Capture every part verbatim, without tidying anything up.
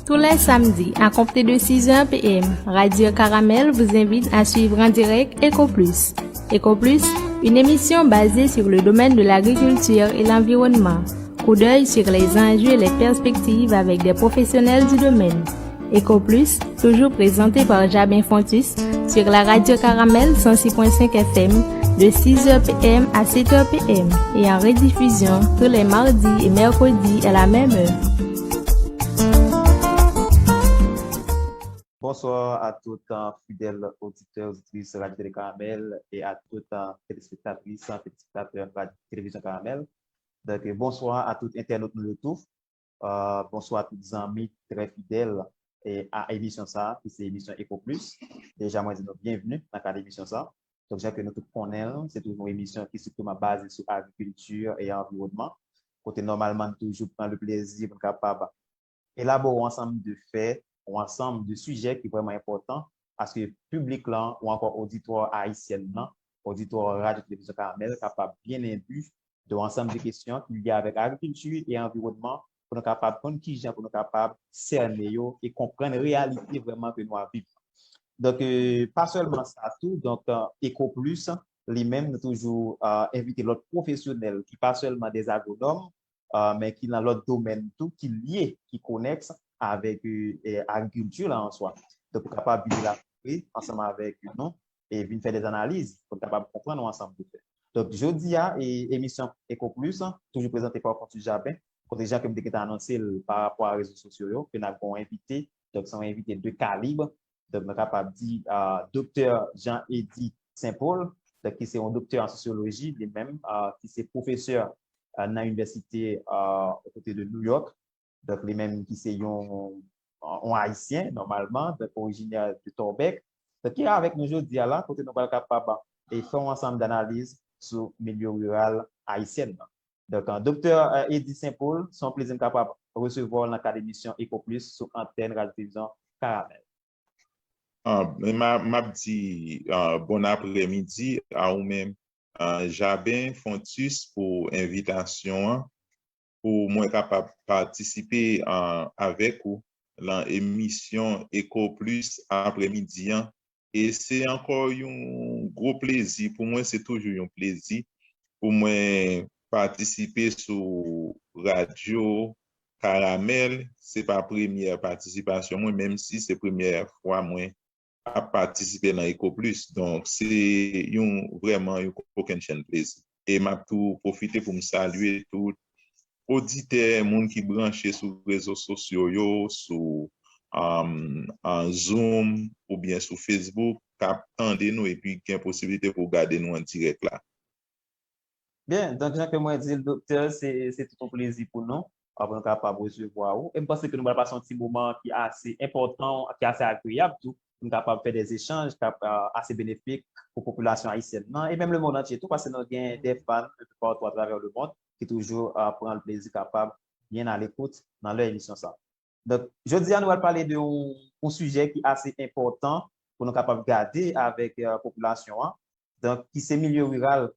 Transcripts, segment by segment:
Tous les samedis, à compter de six heures P M, Radio Caramel vous invite à suivre en direct Eco Plus. Eco Plus, une émission basée sur le domaine de l'agriculture et l'environnement. Coup d'œil sur les enjeux et les perspectives avec des professionnels du domaine. Eco Plus, toujours présenté par Jabin Fontus, sur la Radio Caramel cent six point cinq F M, de six heures P M à sept heures P M et en rediffusion tous les mardis et mercredis à la même heure. Bonsoir à tout uh, fidèle auditeur, auditrice Radio Télé Caramel et à toute uh, téléspectatrice, téléspectateur Radio Télévision Caramel. Donc, bonsoir à tout internaute nous le tout. Uh, bonsoir à tout zanmi très fidèle et à émission ça, qui c'est émission Eco Plus. Déjà, moi, je dis bienvenue dans l'émission ça. Donk, jan ke nou tout konnen l, se toujou yon emisyon ki strikteman baze sou agrikilti e anviwònman, kote nòmalman nou toujou pran le plezi pou n kapab elabore yon ansanm de fè, yon ansanm de sijè ki vrèman enpòtan, paske piblik lan ou ankò oditwa ayisyèn nan, oditwa Radyo Televizyon Karamèl kapab byen enbi de yon ansanm de kesyon ki lye avèk agrikilti e anviwònman, pou nou kapab konn kijan pou nou kapab sène yo e konprann reyalite vrèman ke nou ap viv. Donk, pa sèlman sa tou, donk, Eco Plus, li menm, nou toujou envite lòt pwofesyonèl ki pa sèlman de agwonòm, men ki nan lòt domèn tou, ki lye, ki konèks avèk agrikilti la an swa. Donk, pou kapab vin elabore ansanm avèk nou e vin fè de analiz pou n kapab konprann yon ansanm de fè. Donk, jodi a, emisyon Eco Plus, toujou prezante pa Francis Jabin, kote jan ke m te gentan anonse l pa rapò a rezo sosyo yo, ke n ap gen yon envite, donk se yon envite de kalib, donk nou kapab di Doktè Jean Eddy Saint Paul, donk ki se yon doktè an sosyoloji, li menm, ki se pwofesè nan inivèsite kote de New York, donk li menm ki se yon, yon Ayisyen, nòmalman, donk orijinè de Torbeck, donk ki avèk nou jodi a la, kote nou pral kapab e fè yon ansanm danaliz sou milye riral ayisyèn nan. Donk, Doktè Eddy Saint Paul, se yon plezi m kapab resevwa w nan kad emisyon Eco Plus sou antèn Radyo Televizyon Karamèl. M ap di bon aprèmidi a ou menm, Jabin Fontus, pou envitasyon an, pou mwen kapab patisipe avèk ou nan emisyon Eco Plus aprèmidi an. E se ankò yon gwo plezi pou mwen, se toujou yon plezi pou mwen patisipe sou radyo Karamèl. Se pa premyè patisipasyon mwen, menm si se premyè fwa mwen ap patisipe nan Eco Plus. Donk, se yon vrèman yon kokennchenn plezi. E m ap tou pwofite pou m salye tout oditè, moun ki branche sou rezo sosyo yo, sou Zoom oubyen sou Facebook, k ap tande nou epi gen posiblite pou gade nou an dirèk la. Byen, donk jan ke mwen di l, Doktè, se, se tout yon plezi pou nou, pou nou kapab resevwa ou. E m panse ke nou pral pase yon ti moman ki ase enpòtan, ki ase agreyab tou, pou nou kapab fè de echanj k ap ase benefik pou popilasyon ayisyèn nan, e menm le monde entier tou, paske nou gen de fan de patou atravè le monde ki toujou pran plezi kapab byen alekout nan lè emisyon sa. Donk, jodi a, nou pral pale de yon, yon sijè ki ase enpòtan pou nou kapab gade avèk popilasyon an, donk, ki se milye riral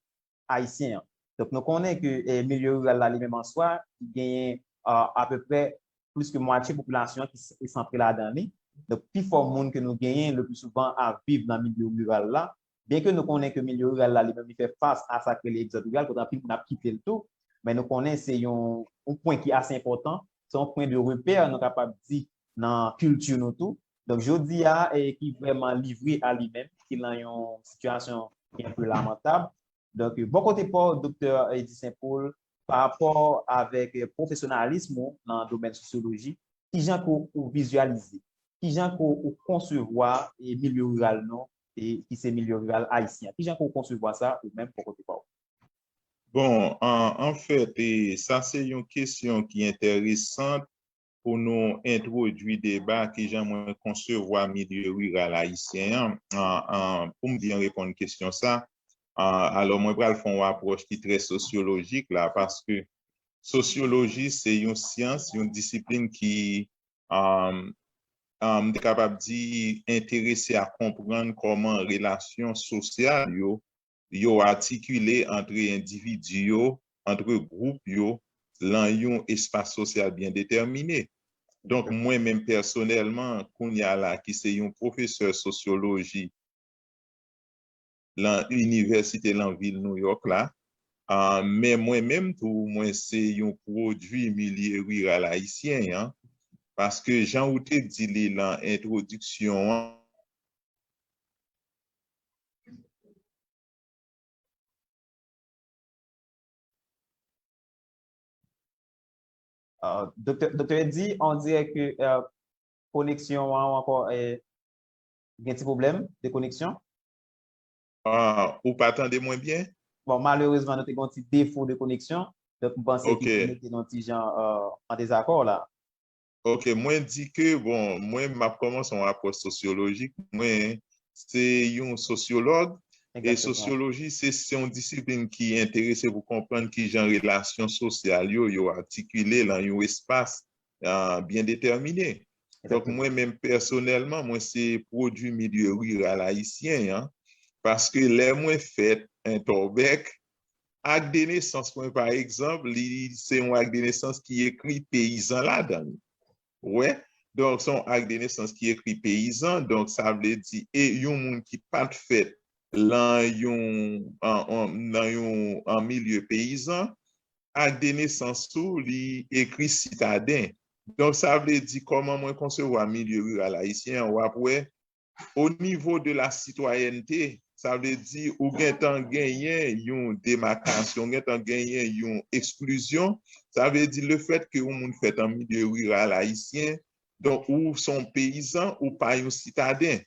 ayisyen an. Donk, nou konnen ke milye riral la, li menm an swa, ki genyen apeprè plis ke mwatye popilasyon an ki santre ladan li. Donk, pifò moun ke nou genyen le pli souvan ap viv nan milye riral la, byen ke nou konnen ke milye riral la, li menm, li fè fas a sa k rele egzòd riral, kote anpil moun ap kite l tou, men nou konnen se yon, yon pwen ki ase enpòtan, se yon pwen de repè, nou kapab di, nan kilti nou tou. Donk, jodi a, e ki vrèman livre a li menm, ki nan yon sitiyasyon ki enpe lamantab. Donk, bò kote pa w, Doktè Eddy Saint Paul, pa rapò avèk pwofesyonalis ou nan domèn sosyoloji, kijan ke w vizyalize, kijan ke w konsevwa milye riral nou, e ki se milye riral ayisyen an? Kijan ke w konsevwa sa ou menm bò kote pa w? Bon, an, anfèt, e, sa se yon kesyon ki enteresan pou nou entwodui deba kijan mwen konsevwa milye riral ayisyen an. An, an, pou m byen reponn kesyon sa, an, alò mwen pral fè yon apwòch ki trè sosyolojik la, paske sosyoloji se yon syans, yon disiplin ki, an, an, m te kapab di, enterese a konprann kòman relasyon sosyal yo yo atikile antre endividi yo, antre gwoup yo, lan yon espas sosyal byen detèmine. Donk, mwen menm pèsonèlman, kounye a la, ki se yon pwofesè sosyoloji lan inivèsite lan vil New York la, ah, men mwen menm tou, mwen se yon pwodui milye riral ayisyen an, paske jan ou te di li lan entwodiksyon an, Ah, Doktè, Doktè Eddy, on dirè ke euh, koneksyon an ankò eh, gen ti pwoblèm de koneksyon. Ah, ou pa tande mwen byen? Bon, malerezman, nou te gen yon ti defo de koneksyon. Donk, m panse ke Ok. Mete nou ti jan euh, an dezakò la. Ok, mwen di ke, bon, mwen, m ap kòmanse yon apwòch sosyolojik. Mwen, se yon sosyològ. E Egzakteman. Sosyoloji, se se yon disiplin ki enterese pou konprann ki jan relasyon sosyal yo, yo atikile lan yon espas ah, byen detèmine. Donk, Egzakteman. Mwen menm, pèsonèlman, mwen se pwodui milye riral ayisyen an, paske lè mwen fèt, en Tòbèk, ak de nesans mwen, pa egzanp, li se yon ak de nesans ki ekri peyizan ladan l. Wè? Donk, se yon ak de nesans ki ekri peyizan, donk, sa vle di, e yon moun ki pa t fèt lan yon, an, an, nan yon an milye peyizan, ak de nesans ou, li ekri sitaden. Donk, sa vle di, kòman mwen konsevwa milye riral ayisyen an, w ap wè, o nivo de la sitwayènte, sa vle di, ou gentan genyen yon demakasyon, ou gentan genyen yon eksklizyon. Sa vle di, lefèt ke yon moun fèt an milye riral ayisyen, donk, ou se yon peyizan, ou pa yon sitaden.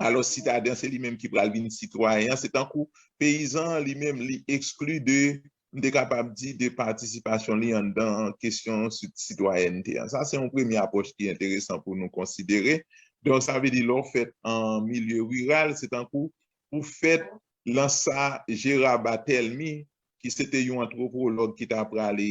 Alò, sitaden, se li menm ki pral vin sitwayen an. Se tankou peyizan an, li menm, li ekskli de, m te kapab di, de patisipasyon li anndan kesyon si- sitwayènte an. Sa, se yon premye apwòch ki enteresan pou nou konsidere. Donk, sa vle di, lè w fèt an milye riral, se tankou ou fèt lan sa Jera Batelmi, ki se te yon antwopològ ki ta prale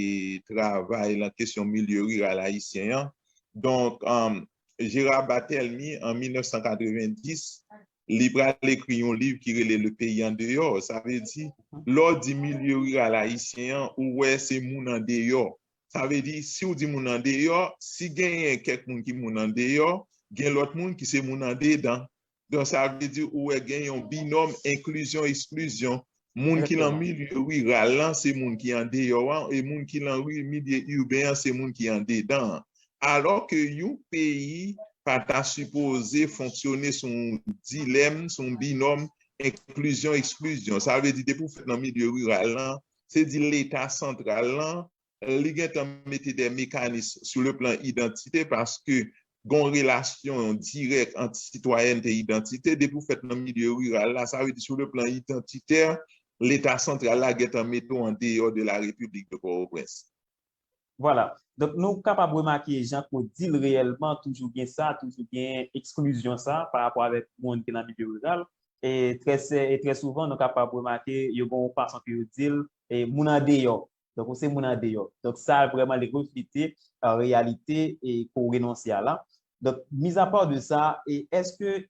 travay lan kesyon milye riral ayisyen an. Donk, um, Jera Batelmi, an mil nèf san katrevendis, li pral ekri yon liv ki rele Le Pays en dehors. Sa vle di, lè w di milye riral ayisyen an, ou wè se moun andeyò. Sa vle di, si w di moun andeyò, si genyen kèk moun ki moun andeyò, gen lòt moun ki se moun andedan. Donk, sa vle di, ou wè gen yon binòm enklizyon-eksklizyon. Moun ki lan milye riral lan, se moun ki andeyò an, e moun ki lan ri- milye iben an, se moun ki andedan an. Alò ke yon peyi pa ta sipoze fonksyone sou yon dilèm, sou yon binòm enklizyon-eksklizyon. Sa vle di, depi w fèt nan milye riral lan, se di Leta santral lan, li gentan mete de mekanis sou le plan idantite, paske gon relasyon dirèk ant sitwayènte e idantite. Depi w fèt nan milye riral la, sa vle di sou le plan idantitè, Leta santral la gentan mete w andeyò de la Repiblik de Pòtoprens. Vwala. Donk, nou kapab remake, jan ke w di l reyèlman, toujou gen sa, toujou gen eksklizyon sa pa rapò avèk moun ki nan milye riral. E trè, e trè souvan, nou kapab remake, yo gen yon fason ke yo di l, e moun andeyò. Donk, ou se moun andeyò. Donk, sa vrèman li reflete uh, reyalite e ke w renonse a la. Donk, mizapa de sa, e èske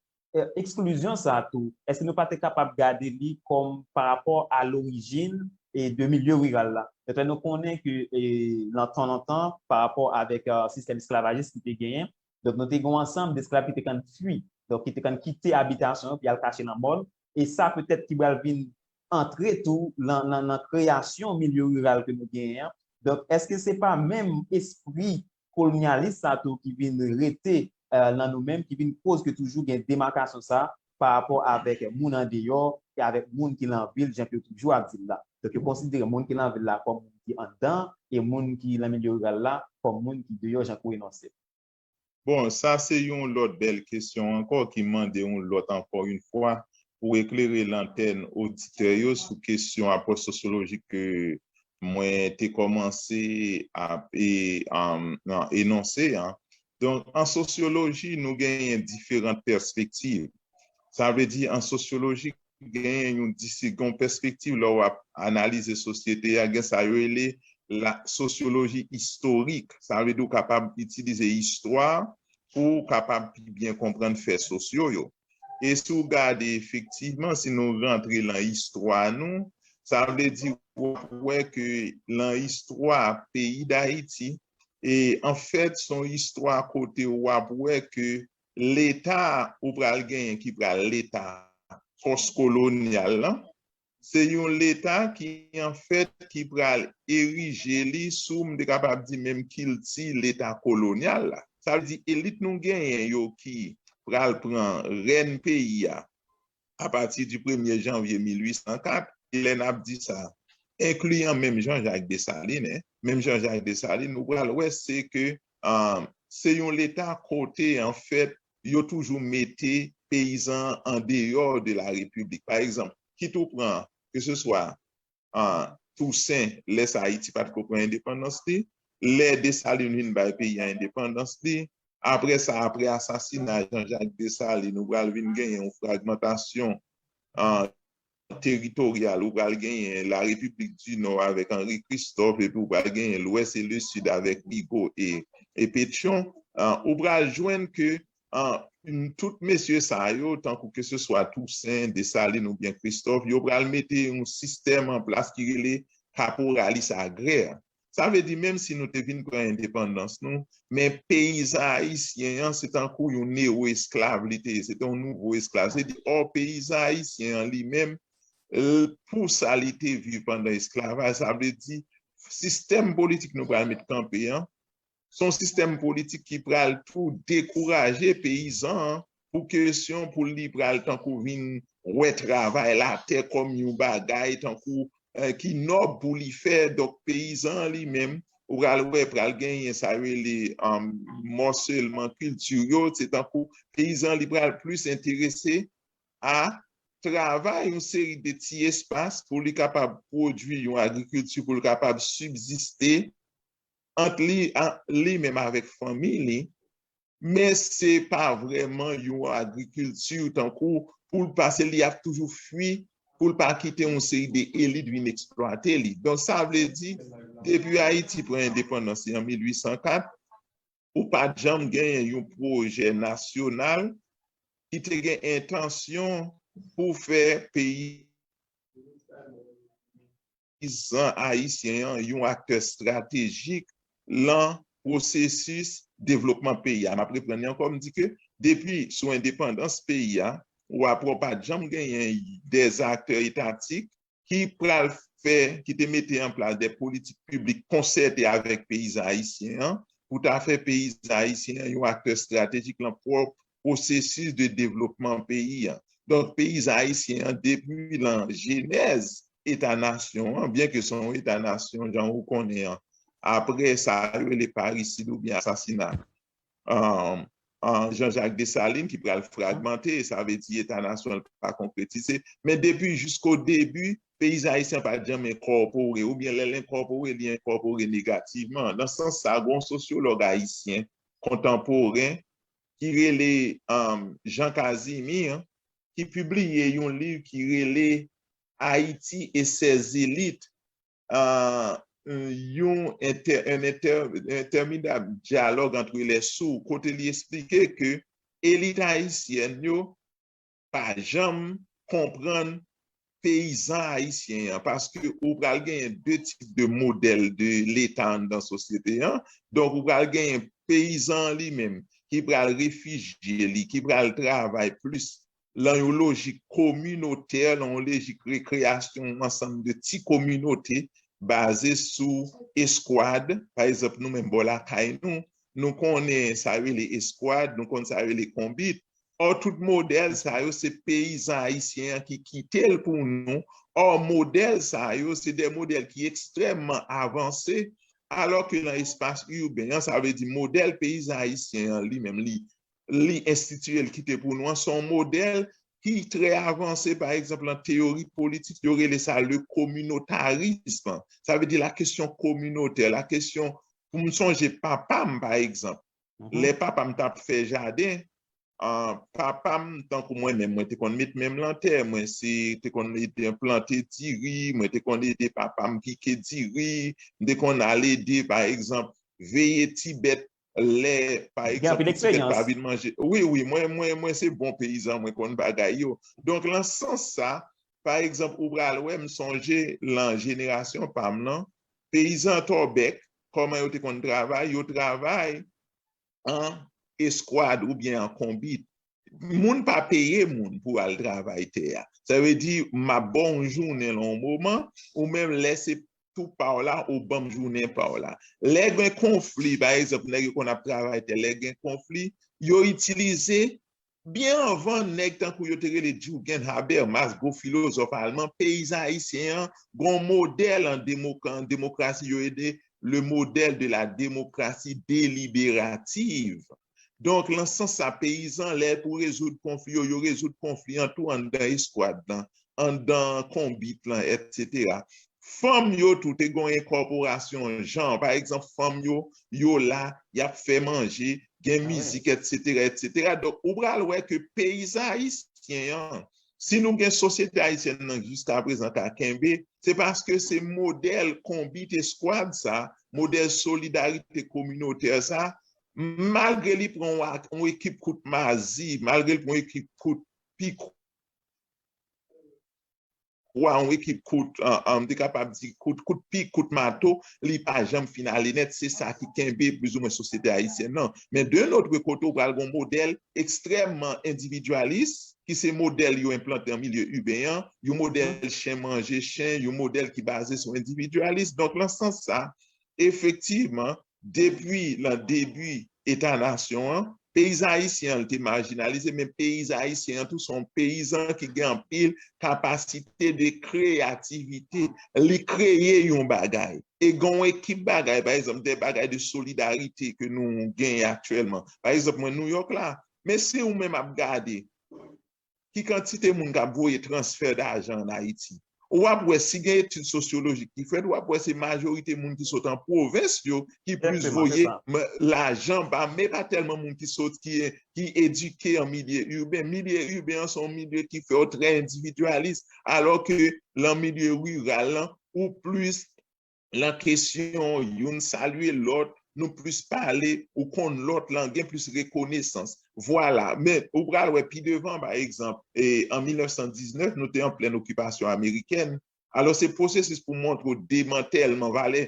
eksklizyon sa a tou, èske nou pa te kapab gade li kòm pa rapò a lorijin e de milye riral la? Donk, lè nou konnen ke e, lontan, lontan, pa rapò avèk uh, sistèm esklavajis ki te genyen, donk nou te gen yon ansanm desklav ki te konn fui, donk ki te konn kite abitasyon yo, pou y al kache nan mòn, e sa petèt ki pral vin antre tou nan, nan, nan kreyasyon milye riral ke nou genyen an. Donk, èske se pa menm espri kolonyalis sa tou ki vin rete uh, nan nou menm, ki vin koz ke toujou gen demakasyon sa pa rapò avèk moun andeyò e avèk moun ki lan vil, jan ke yo toujou ap di l la. Donk, yo konsidere moun ki lan vil la kòm moun ki anndan e moun ki lan milye riral la kòm moun ki deyò, jan ke w enonse. Bon, sa se yon lòt bèl kesyon ankò ki mande yon lòt, ankò yon fwa, pou eklere lantèn oditè yo sou kesyon apwòch sosyolojik ke mwen te kòmanse ap e, um, enonse an. Donk, an sosyoloji, nou genyen diferan pèspektiv. Sa vle di, an sosyoloji, genyen yon disi- yon pèspektiv lè w ap analize sosyete a, gen sa yo rele la sosyoloji istorik. Sa vle di w kapab itilize istwa pou w kapab pi byen konprann fè sosyo yo. E si w gade efektivman, si nou rantre lan istwa nou, sa vle di w ap wè ke lan istwa peyi Dayiti, E anfèt, se yon istwa kote w ap wè ke Leta ou pral genyen ki pral Leta pòskolonyal lan, se yon Leta ki, anfèt, ki pral erije li sou, m te kapab di, menm kilti Leta kolonyal la. Sa vle di, elit nou genyen yo ki pral pran rèn peyi a apati di premye janvye mil uit san kat, e lè n ap di sa, enkliyan menm Jean-Jacques Dessalines, hein, menm Jean-Jacques Dessalines, nou pral wè se ke, um, se yon Leta kote, anfèt, yo toujou mete peyizan an deyò de la Repiblik. Pa egzanp, kit ou pran, ke se swa an Tousen, lè sa Ayiti pa t ko pran endepandans li, lè Desalin vin bay peyi a endepandans li, apre sa, apre asasina Jean-Jacques Dessalines, ou pral vin genyen yon fragmantasyon an teritoryal, ou pral genyen la Repiblik di Nò avèk Henri Christophe, epi ou pral genyen Lwès e Lesid avèk Rigaud e, e Pétion, an, ou pral jwenn ke an, tout mesye sa yo, tankou ke se swa Tousen, Desalin oubyen Kristòf, yo pral mete yon sistèm an plas ki rele kaporalis agrè. Sa vle di, menm si nou te vin pran endepandans nou, men peyizan ayisyen an, se tankou yon newo-esklav li te ye, se te yon nouvo esklav. Se di, ò, peyizan ayisyen an li menm, l-, pou sa li te viv pandan esklavaj, sa vle di, sistèm politik nou pral met kanpe an, se yon sistèm politik ki pral tou dekouraje peyizan an pou kesyon pou li pral tankou vin wè travay latè kòm yon bagay tankou, eh, ki nòb pou li fè. Donk, peyizan an li menm, ou pral wè, pral genyen sa yo rele, um, mòselman kilti yo. Se tankou peyizan li pral plis enterese a travay yon seri de ti espas pou li kapab pwodui yon agrikilti, pou li kapab sibziste ant li, a, li menm avèk fanmi li, men se pa vrèman yon agrikilti tankou pou l pase, li ap toujou fwi pou l pa kite yon seri de elit vin eksplwate li. Donk, sa vle di, depi Ayiti pran endepandans li an mil uit san kat, ou pa t janm genyen yon pwojè nasyonal ki te gen entansyon pou fè peyizan ayisyen an yon aktè estratejik lan pwosesis devlopman peyi a. M ap reprann li ankò, m di ke depi sou endepandans peyi a, w ap wè w pa t janm genyen dèzaktè etatik ki pral fè, ki te mete an plas de politik piblik konsète avèk peyizan ayisyen an, pou ta fè peyizan ayisyen an yon aktè estratejik lan pwòp pwosesis de devlopman peyi an. Donk, peyizan ayisyen an, depi lan jenèz Eta-nasyon an, byen ke se yon Eta-nasyon, jan ou konnen an, apre sa yo rele parisid oubyen asasina, um, an Jean-Jacques Dessalines ki pral fragmante, sa vle di Eta-nasyon an pa konkretize. Men depi jisko debi, peyizan ayisyen pa t janm enkòpore, oubyen lè l enkòpore, li enkòpore negativman. Nan sans sa, gen yon sosyològ ayisyen kontanporen ki rele, um, Jean Casimir, ki pibliye yon liv ki rele Haïti et ses élites, uh, yon entè-, un entè-, interminable dialogue entre les sourds, kote li eksplike ke elit ayisyèn yo pa janm konprann peyizan ayisyen an, paske ou pral genyen de tip de modèl de Leta anndan sosyete an. Donk, ou pral genyen peyizan an li menm ki pral refijye li, ki pral travay plis lan yon lojik kominotè, lan yon lojik rekreyasyon yon ansanm de ti kominote baze sou eskwad. Pa egzanp, nou menm bò lakay nou, nou konnen sa yo rele eskwad, nou konn sa yo rele konbit. Ò, tout modèl sa yo, se peyizan ayisyen an ki kite l pou nou. Ò, modèl sa yo, se de modèl ki ekstrèmman avanse, alò ke nan espas iben an, sa vle di modèl peyizan ayisyen an li menm, li, li enstitiye l kite pou nou an, se yon modèl ki trè avanse, pa egzanp, nan teyori politik, yo rele sa le communautarisme. Sa vle di la kesyon kominotè, la kesyon, pou m sonje papa m, pa egzanp, lè papa m t ap fè jaden, ah, papa m, tankou mwen menm, mwen te konn met men m lan tè, mwen se te konn ede plante diri, mwen te konn ede papa m pike diri, m te konn al ede, pa egzanp, veye ti bèt lè, pa egzanp, ti bèt pa vin manje. Wi, wi, mwen, mwen, mwen se bon peyizan, mwen konn bagay yo. Donk, lan sans sa, pa egzanp, ou pral wè, m sonje lan jenerasyon pa m lan, peyizan Tòbèk, kòman yo te konn travay? Yo travay an eskwad oubyen an konbit. Moun pa peye moun pou al travay tè a. Sa vle di, m ap ba w yon jounen nan yon moman, ou menm lè se tou pa w la, ou ban m jounen pa w la. Lè gen konfli, pa egzanp, nèg yo konn ap travay tè, lè gen konfli, yo itilize, byen anvan, nèg tankou yo te rele Jürgen Habermas, gwo filozòf alman, peyi ayisyen an gen yon modèl an demoka-, an demokrasi, yo rele le modèle de la démocratie délibérative. Donk, nan sans sa, peyizan, lè pou rezoud konfli yo, yo rezoud konfli an tou anndan eskwad lan, anndan konbit lan, etsetera. Fanm yo tou te gen yon enkòporasyon jan, pa egzanp, fanm yo, yo la, y ap fè manje, gen mizik, etsetera, etsetera. Donk, ou pral wè ke peyizan ayisyen an, si nou gen sosyete ayisyèn nan jiskaprezan ka kenbe, se paske se modèl konbit eskwad sa, modèl solidarite kominotè sa, malgre li pran yon ak-, yon ekip kout mazi, malgre li pran yon ekip kout pikwa, yon ekip kout, an, an, m te kapab di kout, kout pik, kout mato, li pa janm fin ale nèt. Se sa ki kenbe plizoumwen sosyete ayisyèn nan. Men de notre kote, ou pral gen yon modèl ekstrèmman endividyalis, ki se modèl yo enplante an milye iben an, yon modèl chen manje chen, yon modèl ki baze sou endividyalis. Donk, nan sans sa, efektivman, depi nan debi Eta nasyon an, peyizan ayisyen an, li te majinalize, men peyizan ayisyen an tou se yon peyizan ki gen anpil kapasite de kreyativite. Li kreye yon bagay. E gen yon ekip bagay, pa egzanp, de bagay de solidarite ke nou genyen aktyèlman. Pa egzanp, mwen Nouyòk la, men si ou menm ap gade, ki kantite moun k ap voye transfè dajan ann Ayiti? W ap wè, si gen etid sosyolojik ki fèt, w ap wè se majorite moun ki sot an pwovens yo ki plis voye lajan ba, men pa tèlman moun ki sot, ki, ki edike an milye iben. Milye iben an se yon milye ki fè yo trè endividyalis, alò ke lan milye riral lan, ou plis lan kesyon, youn salye lòt, nou plis pale, ou konn lòt lan, gen plis rekonesans. Vwala. Men, ou pral wè pi devan, pa egzanp, e, an mil nèf san diznèf, nou te an plèn okipasyon amerikèn. Alò, se pwosesis pou montre w demantèlman, valè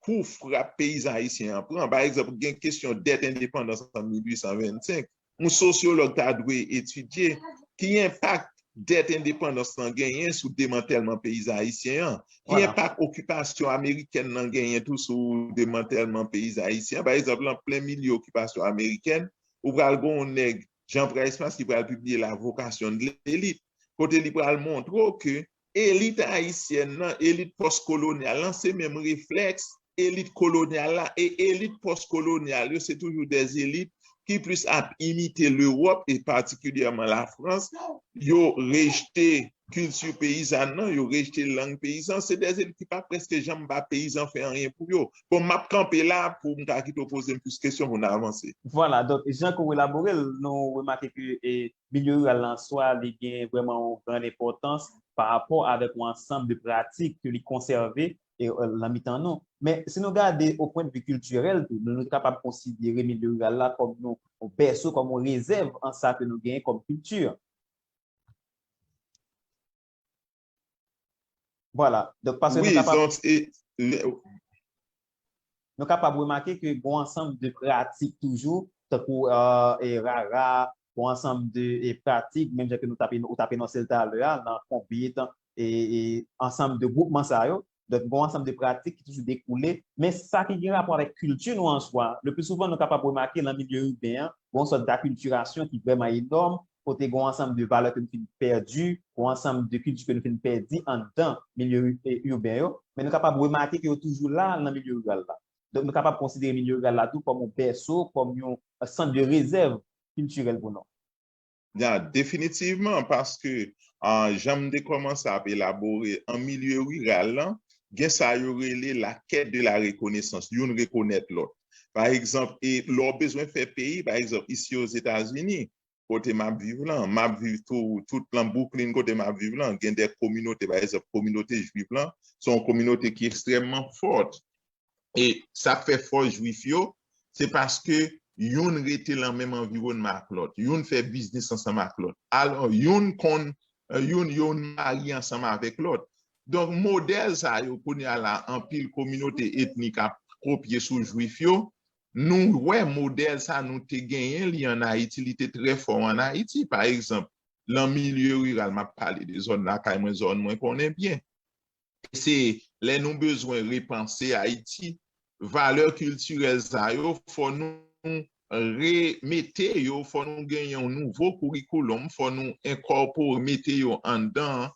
kou frap peyizan ayisyen an pran. Pa egzanp, gen kesyon dèt endepandans an mil uit san vennsenk. Yon sosyològ ta dwe etidye ki enpak dèt endepandans lan genyen sou demantèlman peyizan ayisyen an, ki enpak okipasyon amerikèn lan genyen tou sou demantèlman peyizan ayisyen an. Pa egzanp, lan plen milye okipasyon amerikèn, ou pral gen yon nèg, Jean Price Mars, ki pral pibliye La vocation de l'élite, kote li pral montre w ke elit ayisyèn nan, elit pòskolonyal lan, se menm reflèks elit kolonyal la e elit pòskolonyal yo, se toujou de elit ki plis ap imite Lewòp e patikilyèman Lafrans. Yo rejte kilti peyizàn nan, yo rejte lang peyizan. Se de elit ki pa prèske janm ba peyizan fè anyen pou yo. Bon, m ap kanpe la pou m ka kite w poze m plis kesyon pou n avanse. Vwala, donk, jan ke w elabore l, nou remake ke, e, milye riral la an swa, li gen vrèman yon grann enpòtans pa rapò avèk yon ansanm de pratik ke li konsève e, e, nan mitan nou. Men, si nou gade o pwennvi kiltirèl tou, nou, nou kapab konsidere milye riral la kòm yon, yon bèso, kòm yon rezèv an sa ke nou genyen kòm kilti. Vwala. Donk, paske nou kapab, nou kapab remake ke gen yon ansanm de pratik toujou, tankou, e, e, rara, gen yon ansanm de, e, pratik, menm jan ke nou t ap, ou t ap enonse l talè a, nan konbit, e, e ansanm de gwoupman sa yo. Donk, gen yon ansanm de pratik ki toujou dekoule, men sa ki gen rapò avèk kilti nou an swa, le pli souvan nou kapab remake lan milye iben an, gen yon sòt dakiltirasyon ki vrèman enòm, kote gen yon ansanm de valè ke nou fin pèdi, gen yon ansanm de kilti ke nou fin pèdi anndan milye i-, e, iben yo, men nou kapab remake ke yo toujou la nan milye riral la. Donk, nou kapab konsidere milye riral la tou kòm yon bèso, kòm yon sant de rezèv kiltirèl pou nou. Ya, definitivman, paske, a, jan m te kòmanse ap elabore, an milye riral lan, gen sa yo rele la quête de la reconnaissance, youn rekonèt lòt. Pa egzanp, e lè w bezwen fè peyi, pa egzanp, isi Ozetazini, kote m ap viv lan, m ap viv tou, tout lan Brooklyn, kote m ap viv lan, gen de kominote, pa egzanp, kominote jwif lan, se yon kominote ki ekstrèmman fòt. E sa k fè fòs jwif yo, se paske youn rete lan menm anviwònman ak lòt, youn fè biznis ansanm ak lòt. Alò, youn konn, youn, youn marye ansanm avèk lòt. Donk, modèl sa yo, kounye a la, anpil kominote etnik ap kopye sou Jwif yo, nou wè modèl sa nou te genyen li ann Ayiti, li te trè fò ann Ayiti. Pa egzanp, nan milye riral, m ap pale de zòn lakay mwen, zòn mwen konnen byen. Se lè nou bezwen repanse Ayiti, valè kiltirèl sa yo, fò nou remete yo, fò nou gen yon nouvo kourikoulòm, fò nou enkòpore, mete yo anndan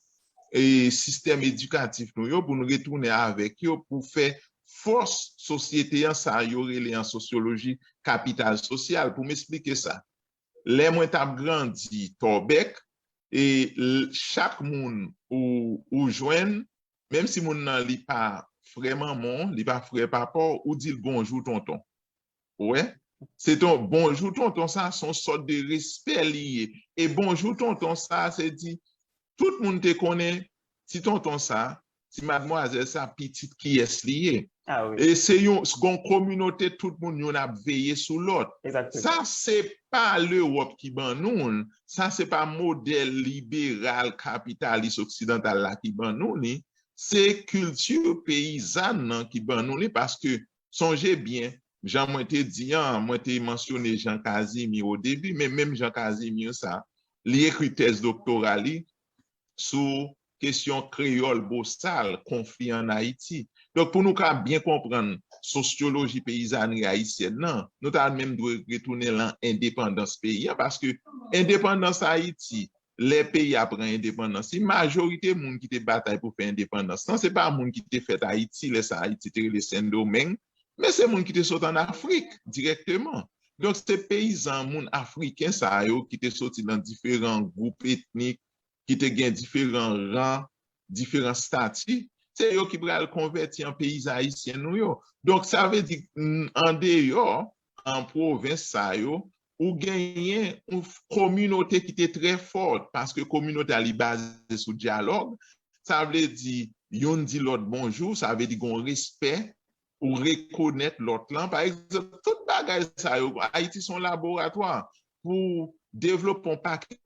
e sistèm edikatif nou yo pou nou retounen avèk yo pou fè fòs sosyete an, sa yo rele an sosyoloji kapital sosyal. Pou m esplike sa, lè mwen t ap grandi Tòbèk, e l- chak moun ou, ou jwenn, menm si moun nan li pa frè manman w, li pa frè papa w, ou di l bonjou tonton. Ou wè? Se ton bonjou tonton sa, se yon sòt de respè li ye. E bonjou tonton sa, se di, tout moun te konnen ti tonton sa, ti madmwazèl sa, pitit kiyès li ye. Ah oui. E se yon, se yon kominote tout moun youn ap veye sou lòt. Exactement. Sa se pa Lewòp ki ban nou l, sa se pa modèl liberal kapitalis oksidantal la ki ban nou li, se kilti peyizàn nan ki ban nou li, paske sonje byen, jan mwen te di an, mwen te mansyone Jean Casimir o debi, men menm Jean Casimir sa, li ekri tèz doktora li sou kesyon kreyòl bosal, konfli ann Ayiti. Donk, pou nou ka byen konprann sosyoloji peyizanri ayisyèn nan, nou ta menm dwe retounen lan endepandans peyi an, paske endepandans Ayiti, lè peyi a pran endepandans li, majorite moun ki te batay pou fè endepandans lan, se pa moun ki te fèt Ayiti, lè sa Ayiti te rele Sendomeng, men se moun ki te sot ann Afrik dirèkteman. Donk, se peyizan, moun afriken sa yo ki te soti nan diferan gwoup etnik, ki te gen diferan ran, diferan stati, se yo ki pral konvèti an peyizan ayisyen nou yo. Donk, sa vle di, n- andeyò, an pwovens sa yo, ou genyen yon f- kominote ki te trè fò, paske kominote a li baze sou dyalòg. Sa vle di, youn di lòt bonjou, sa vle di gon respè, ou rekonèt lòt lan. Pa egzanp, tout bagay sa yo, Ayiti se yon laboratwa pou devlope yon pakèt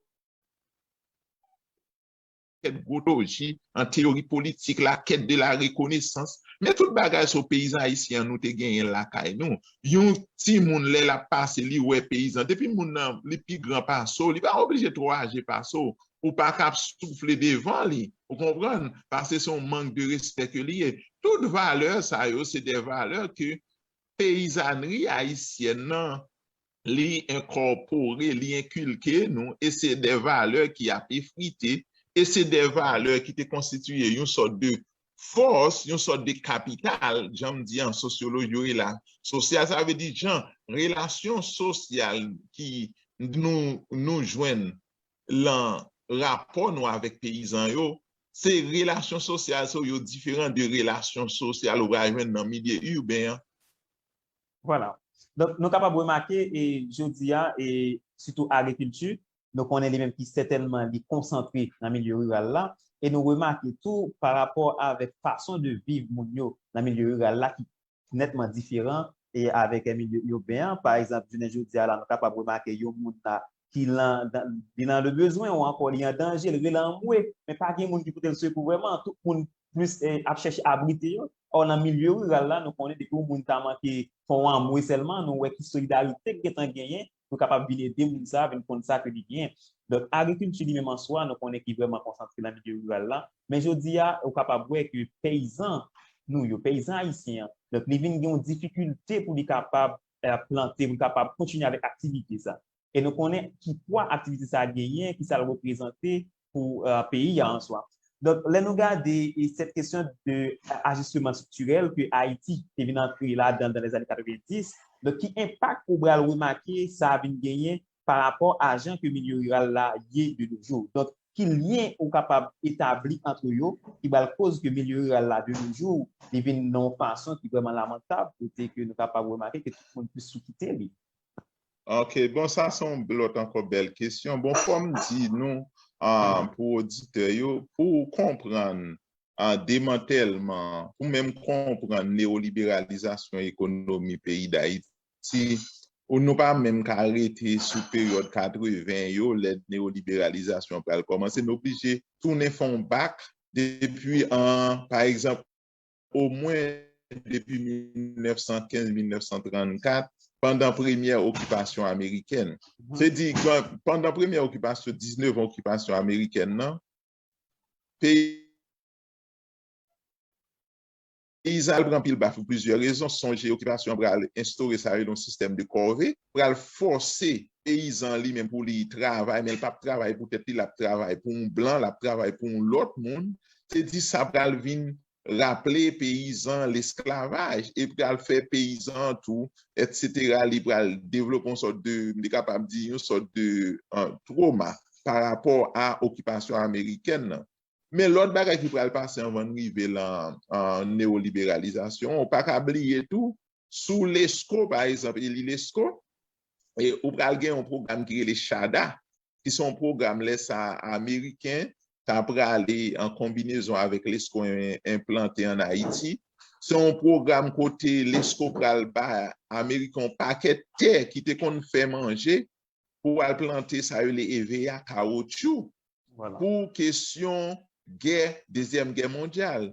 gwo teoloji, an teyori politik, la quête de la reconnaissance. Men tout bagay sa yo peyizan ayisyen an nou te genyen lakay nou. Yon timoun, lè l ap pase, li wè peyizan. Depi moun nan, li pi gran pase w, li pa oblije twò aje pase w. Ou pa ka ap soufle devan li. Ou konprann? Paske se yon mank de respè ke li ye. Tout valè sa yo, se de valè ke peyizanri ayisyèn nan, li enkòpore, li enkilke nou, e se de valè ki ap efrite, e se de valè ki te konstitiye yon sòt de fòs, yon sòt de kapital, jan m di an sosyoloji, yo rela sosyal, sa vle di jan relasyon sosyal ki nou, nou jwenn lan rapò nou avèk peyizan yo, se relasyon sosyal sa yo diferan de relasyon sosyal ou pral jwenn nan milye iben an. Vwala. Donk, nou kapab remake, e, jodi a, e, sitou agrikilti, nou konnen li menm ki sètènman li konsantre nan milye riral la, e nou remake tou pa rapò avèk fason de viv moun yo nan milye riral la ki nètman diferan e avèk milye iben an. Pa egzanp, jounen jodi a la, nou kapab remake yon moun la ki lan, dan- li nan le bezwen ou ankò li an danje, li rele anmwe, men pa gen moun ki pote l sekou vrèman. Tout moun plis e, ap chèche abrite yo. Ò, nan milye riral la, nou konnen depi yon moun ta manke fè yon anmwe sèlman, nou wè ki solidarite k gentan genyen, nou kapab vin ede moun sa a vin konn sa ke li genyen. Donk, agrikilti li menm an swa, nou konnen ki vrèman konsantre nan milye riral la. Men jodi a, ou kapab wè ke peyizan nou yo, peyizan ayisyen an, donk, li vin gen yon difikilte pou li kapab e, plante, pou li kapab kontinye avèk aktivite sa. E nou konnen ki pwa aktivite sa a genyen, ki sa l reprezante pou e, peyi a an swa. Donk, lè nou gade e, cette question de ajustement structurel ke Ayiti te vin antre ladan l dans les années quatre-vingt-dix, donk, ki enpak ou pral remake sa a vin genyen pa rapò a jan ke milye riral la ye de nos jours? Donk, ki lyen ou kapab etabli antre yo ki pral koz ke milye riral la de nos jours li vin nan yon fason ki vrèman lamantab, kote ke nou kapab remake ke tout moun plis sou kite li? Ok, bon, sa se yon lòt ankò bèl kesyon. Bon, fò m di nou, ah, pou oditè yo, pou konprann ah, demantèlman, pou menm konprann newoliberalizasyon ekonomi peyi Dayiti, ou nou pa menm ka rete sou peryòd katreven yo, lè newoliberalizasyon pral kòmanse, nou oblije tounen fè yon bak depi an, pa egzanp, omwen depi mil nèf san kenz, mil nèf san trannkat, pandan premyè okipasyon amerikèn. Se di, pandan premyè okipasyon, diznèf okipasyon amerikèn nan, peyi Peyizan al pran pil baf pou plizyè rezon. Sonje, okipasyon an pral enstore sa yo yon sistèm de kòve, pral fòse peyizan li menm pou li travay, men l p ap travay pou tèt li, l ap travay pou yon blan, l ap travay pou yon lòt moun. Se di sa pral vin raple peyizan lesklavaj e pral fè peyizan an tou, etsetera. Li pral devlope yon sòt de, m te kapab di, yon sòt de uh, twoma pa rapò a okipasyon amerikèn nan. Men lòt bagay ki pral pase anvan n rive lan an neyoliberalizasyon, ou pa ka bliye tou, sou Lesko, pa egzanp, eli Lesko, e ou pral gen yon pwogram ki rele chada, ki se yon pwogram lè sa Ameriken ta prale an konbinezon avèk Lesko en- enplante ann Ayiti. Se yon pwogram kote Lesko pral ba Ameriken yon pakèt tè ki te konn fè manje pou al plante sa yo rele E V A, kawotchou, pou kesyon gè, dezyèm gè mondyal.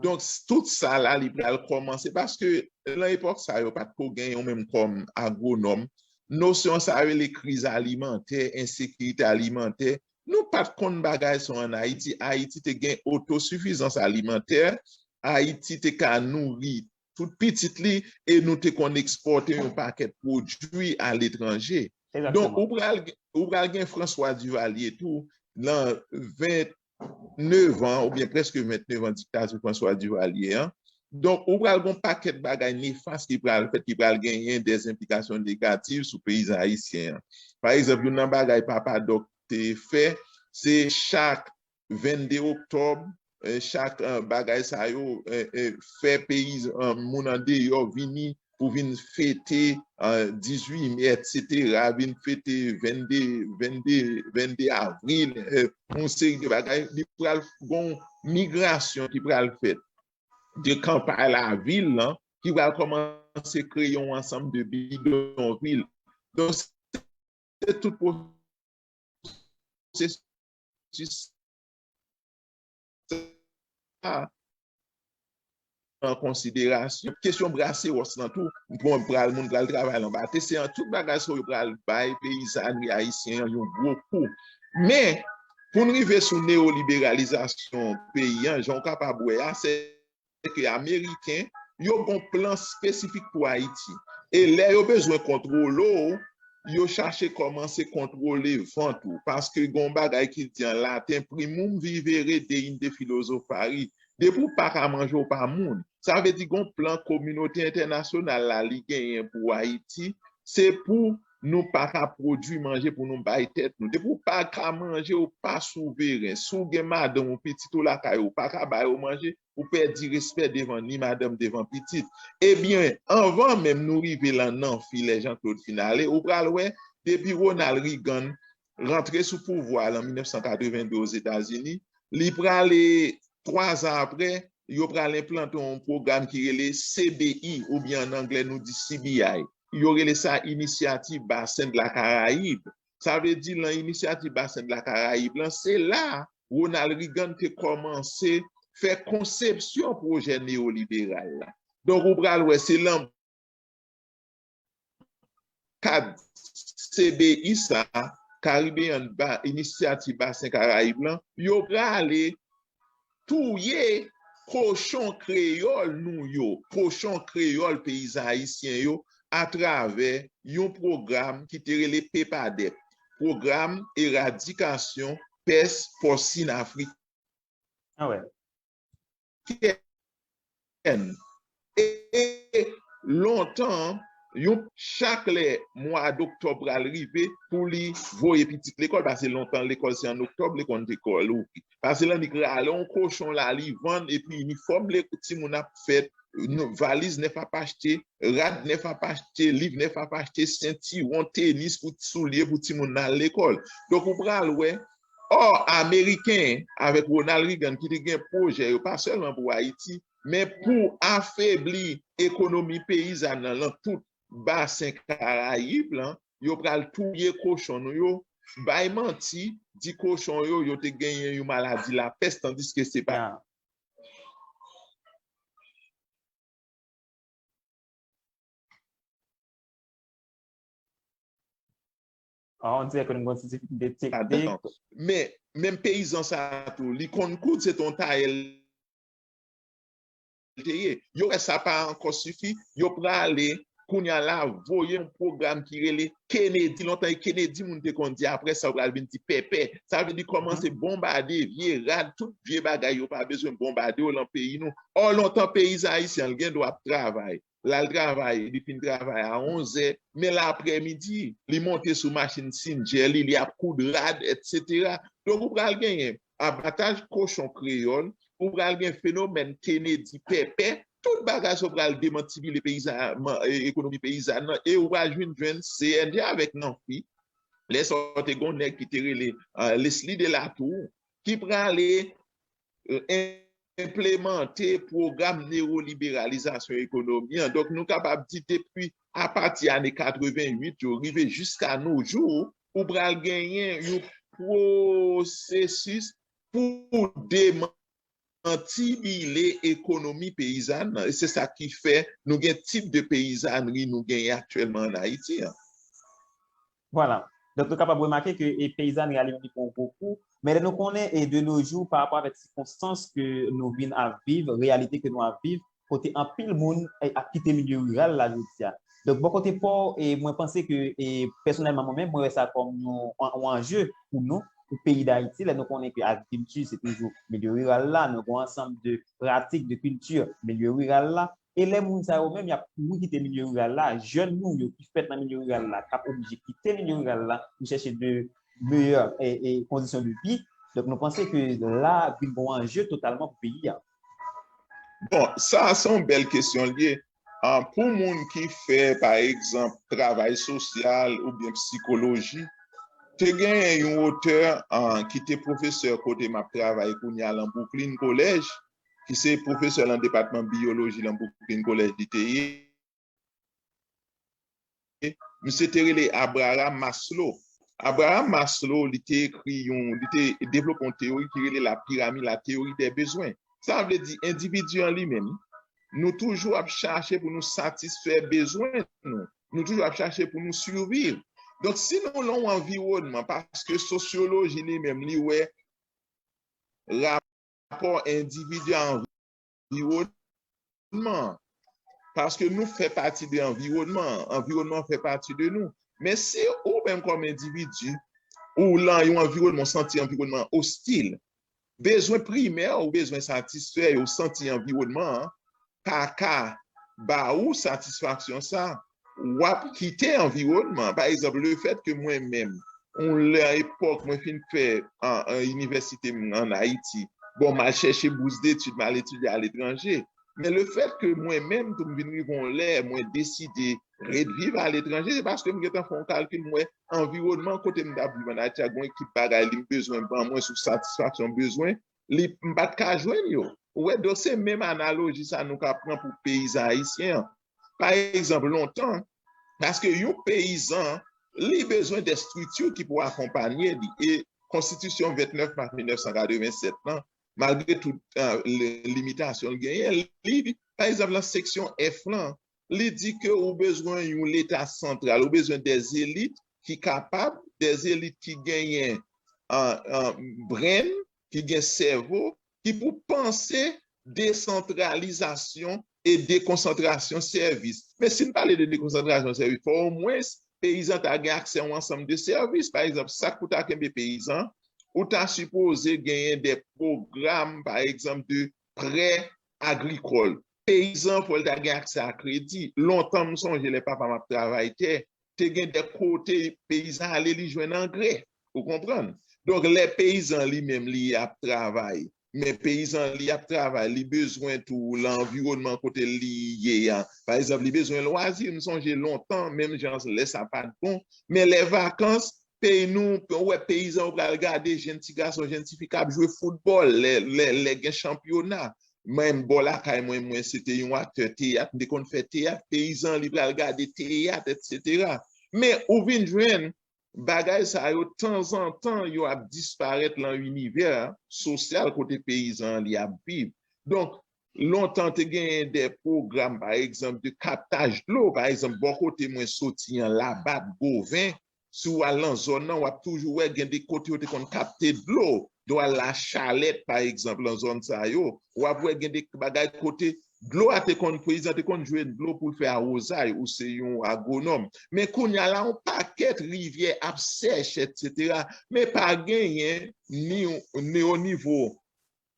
Donk, tout sa la, li pral kòmanse, paske lan epòk sa yo, pa t ko gen yon menm kòm agwonòm. Nosyon sa yo rele kriz alimantè, ensekirite alimantè. Nou pa t konn bagay sa yo ann Ayiti. Ayiti te gen otosifizans alimantè. Ayiti te ka nouri tout pitit li e nou te konn ekspòte yon pakèt pwodui aletranje. Donk, ou pral, ou pral gen François Duvalier tou, lan vennèf an, oubyen prèske vennèf an diktati François Duvalier an. Donk, ou pral gen yon pakèt bagay nefas ki pral fèt, ki pral genyen de enplikasyon negatif sou peyizan ayisyen an. Pa egzanp, youn nan bagay Papa Doc te fè, se chak vennde oktòb, eh, chak eh, bagay sa yo eh, eh, fè peyi eh, moun andeyò vini pou vin fete eh, dizuit me, etsetera, vin fete vennde, vennde, vennde avril, eh, yon seri de bagay, li pral gon migrasyon ki pral fèt de kanpay lavil lan, ki pral kòmanse kreye yon ansanm de bidonvil. Donk, se tout pwosesis sa an konsiderasyon. Kesyon brasewòs lan tou, bon, pral, moun pral travay lan batè, se an tout bagay sa yo pral bay peyizanri ayisyen an yon gwo kou. Men, pou n rive sou neyoliberalizasyon peyi an, jan w kapab wè a, se ke Ameriken, yo gon plan espesifik pou Ayiti. E lè yo bezwen kontwole w, yo chache kòmanse kontwole vant ou. Paske gon bagay ki di an laten, primum vivere deinde philosophari. Depi w pa ka manje, w pa moun. Sa vle di gon plan kominote entènasyonal la li genyen pou Ayiti, se pou nou pa ka pwodui manje pou nou bay tèt nou. Depi w pa ka manje, w pa souveren. Si w gen madanm ou pitit ou lakay ou, w pa ka ba yo manje, ou pèdi respè devan ni madanm, devan pitit. Ebyen, anvan menm nou rive lan nan filè Jean Claude fin ale, ou pral wè, depi Ronald Reagan rantre sou pouvwa lan mil nèf san katreven de Ozetazini, li prale twa zan apre, yo pral enplante yon pwogram ki rele C B I, oubyen an anglè nou di C B I. Yo rele sa Inisyativ Basen de la Karayib. Sa vle di lan Inisyativ Basen de la Karayib lan, se la Ronald Reagan te kòmanse fè konsepsyon pwojè neyoliberal la. Donk, ou pral wè, se lan kad C B I sa, Caribbean Ba- Inisyativ Basen Karayib lan, yo prale touye kochon kreyòl nou yo, kochon kreyòl peyizan ayisyen yo, atravè yon pwogram ki te rele pepadèp, Pwogram Eradikasyon Pès Pòsin Afrik- Ah ouais. kèn. E lontan, yon chak lè mwa doktòb pral rive pou li voye pitit lekòl, paske lontan lekòl se an oktòb li konn te kòl ouvri. Paske lan li rale yon kochon la, li vann, epi inifòm timoun ap fèt, valiz nèf ap achte, rad nèf ap achte, liv nèf ap achte, sentiwon, tenis, pou soulye pou timoun nan al lekòl. Donk ou pral wè, ò, Ameriken avèk Ronald Reagan ki te gen pwojè yo pa sèlman pou Ayiti, men pou afebli ekonomi peyizàn nan lan tout basen Karayib lan, yo pral touye kochon nou yo, bay manti, di kochon yo, yo te genyen yon maladi lapès, tandiske se pa. Ah, on dirait que nou gon ti difikilte teknik. Men, menm peyizan sa tou, li konn koud, se t on tayè l te ye. Yo wè sa pa ankò sifi, yo prale, kounye a la, voye yon pwogram ki rele Kennedy. Lontan, e Kennedy moun te konn di, apre sa, yo pral vin di Pèpè. Sa vle di kòmanse bonbade vye rad, tout vye bagay yo pa bezwen bonbade yo lan peyi nou. Ò, lontan, peyizan ayisyen an, l gen dwa ap travay. L al travay, li fin travay a onz è, men l aprèmidi, li monte sou machin sinjè li, li ap koud rad, etsetera. Donk, ou pral genyen abataj kochon kreyòl, ou pral gen fenomèn Kennedy Pèpè, tout bagay sa yo pral demantibile peyizan, e, ekonomi peyizàn nan, e ou pral jwenn, jwenn C N J avèk Nanfi. Lè sa yo te gon nèg ki te rele, e, Leslie Delatour, ki prale, e, enplemante pwogram newoliberalizasyon ekonomi an. Donk, nou kapab di depi apati ane katreventuit yo rive jiska nos jours, ou pral genyen yon pwosesis pou demantibile ekonomi peyizàn nan. E se sa ki fè nou gen tip de peyizanri nou genyen aktyèlman ann Ayiti an. Vwala. Donk, nou kapab remake ke e peyizanri a li menm li pran yon gwo kou. Men lè nou konnen, e de nos jours, pa rapò avèk sikonstans ke nou vin ap viv, reyalite ke nou ap viv, kote anpil moun e, ap kite milye riral la jodi a. Donk, bò kote pa w, e mwen panse ke, e pèsonèlman mwen menm, mwen wè sa kòm yon, yon anje pou nou, pou peyi Dayiti, lè nou konnen ke agrikilti, se toujou milye riral la, nou gen yon ansanm de pratik, de kilti, milye riral la, E lè moun sa yo menm, y ap kouri kite milye riral la, jèn nou yo ki fèt nan milye riral la, k ap oblije kite milye riral la pou chèche de meyè e, e kondisyon de vi. Donk, nou panse ke la vin gon anje totalman pou peyi a. Bon, sa a se yon bèl kesyon l ye. Ah, pou moun ki fè, pa egzanp, travay sosyal oubyen psikoloji, te genyen yon otè ah, ki te pwofesè kote m ap travay kounye a lan Brooklyn College, ki se pwofesè lan depatman biyoloji lan Brooklyn College li te ye. Misye te rele Abraham Maslow. Abraham Maslow, li te ekri yon, li te devlope yon teyori ki rele la pyramide, la théorie des besoins. Sa vle di endividi an li menm, nou toujou ap chache pou nou satisfè bezwen nou. Nou toujou ap chache pou nou siviv. Donk, si nou lan yon anviwònman, paske sosyoloji li menm, li wè rapò endividi a anviwònman an. Paske nou fè pati de anviwònman an, anviwònman an fè pati de nou. Men si ou menm kòm endividi, ou lan yon anviwònman, ou santi anviwònman an ostil, bezwen primè ou bezwen satisfè yo, ou santi anviwònman an pa ka ba ou satisfaksyon sa, w ap kite anviwònman an. Pa egzanp, lefèt ke mwen menm, yon lè epòk mwen fin fè an, an inivèsite m ann Ayiti, bon, m al chèche bous detid, m al etidye aletranje. Men lefèt ke mwen menm tou m vin rive yon lè, mwen deside ret viv aletranje, se paske m gentan fè yon kalkil, m wè anviwònman kote m t ap viv ann Ayiti a, gen yon ekip bagay li m bezwen ban mwen sou satisfaksyon bezwen, li m pa t ka jwenn yo. Ou wè, donk se menm analoji sa nou ka pran pou peyizan ayisyen an. Pa egzanp, lontan, paske yon peyizan, li bezwen de estrikti ki pou akonpanye li. E konstitisyon vennèf mas mil nèf san katrevennsèt lan, malgre tout uh, limitasyon l genyen, li, pa egzanp, lan seksyon F lan, li di ke ou bezwen yon leta santral, ou bezwen de elit ki kapab, de elit ki genyen uh, uh, brenn, ki gen sèvo, ki pou panse desantralizasyon e dekonsantrasyon sèvis. Men si n pale de dekonsantrasyon sèvis, fò omwens peyizan ta gen aksè a yon ansanm de sèvis. Pa egzanp, sa k pou ta kenbe peyizan, ou ta sipoze genyen de pwogram, pa egzanp, de prè agrikòl. Peyizan fò l ta gen aksè a kredi. Lontan, m sonje lè papa m ap travay tè, te gen de kote peyizan ale li jwenn angrè. Ou konprann? Donk, lè peyizan li menm li ap travay, men peyizan li ap travay, li bezwen tou lanviwònman kote li ye a. Pa egzanp, li bezwen lwazi. M sonje lontan, menm jan lè sa pa t bon, men lè vakans, peyi nou, ou wè peyizan, ou pral gade jenn ti gason, jenn ti fi k ap jwe foutbòl, lè, lè, lè gen chanpyona. Mwen, bò lakay mwen, mwen se te yon aktè teyat, m te konn fè teyat, peyizan li pral gade teyat, etsetera. Men ou vin jwenn bagay sa yo, tanzantan, yo ap disparèt lan inivè sosyal kote peyizan li ap viv. Donk, lontan te genyen de pwogram, pa egzanp, de kaptaj dlo, pa egzanp, bò kote mwen soti an, Labat, Goven, Si w al nan zòn nan, w ap toujou wè gen de kote yo te konn kapte dlo. Dlo al la Chalèt, pa egzanp, nan zòn sa yo, w ap wè gen de bagay kote dlo a te konn, peyizan te konn jwenn dlo pou l fè awozay, ou se yon agwonòm. Men kounye a la, yon pakèt rivyè ap sèch, etsetera. Men pa genyen ni, ni o nivo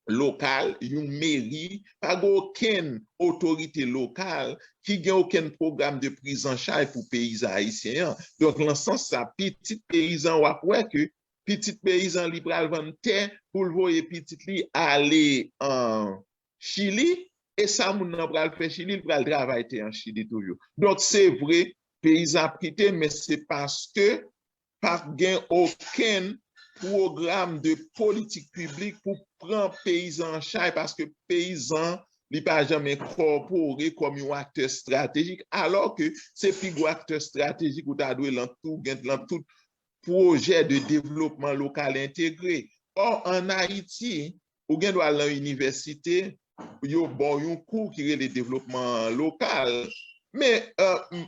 lokal, yon meri, pa gen okenn otorite lokal ki gen okenn pwogram de priz an chaj pou peyizan ayisyen an. Donk, nan sans sa, pitit peyizan, w ap wè ke pitit peyizan, li pral vann tè pou l voye pitit li ale an Chili, e sa moun nan pral fè Chili, li pral travay tè an Chili toujou. Donk, se vre, peyizan ap kite, men se paske pa gen okenn pwogram de politik piblik pou pran peyizan an chaj, paske peyizan, li pa janm enkòpore kòm yon aktè estratejik, alò ke se pi gwo aktè estratejik ou ta dwe lan tout, gen lan tout pwojè de devlopman lokal entegre. Ò, ann Ayiti, ou gen dwa al nan inivèsite, yo ba w yon kou ki rele devlopman lokal. Men, euh,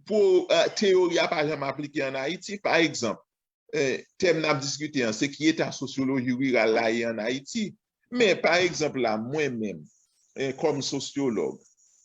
pou, euh, teyori a pa janm aplike ann Ayiti. Pa egzanp, eh, tèm n ap diskite an, se ki eta sosyoloji riral la ye ann Ayiti. Men, pa egzanp la, mwen menm, eh, kòm sosyològ,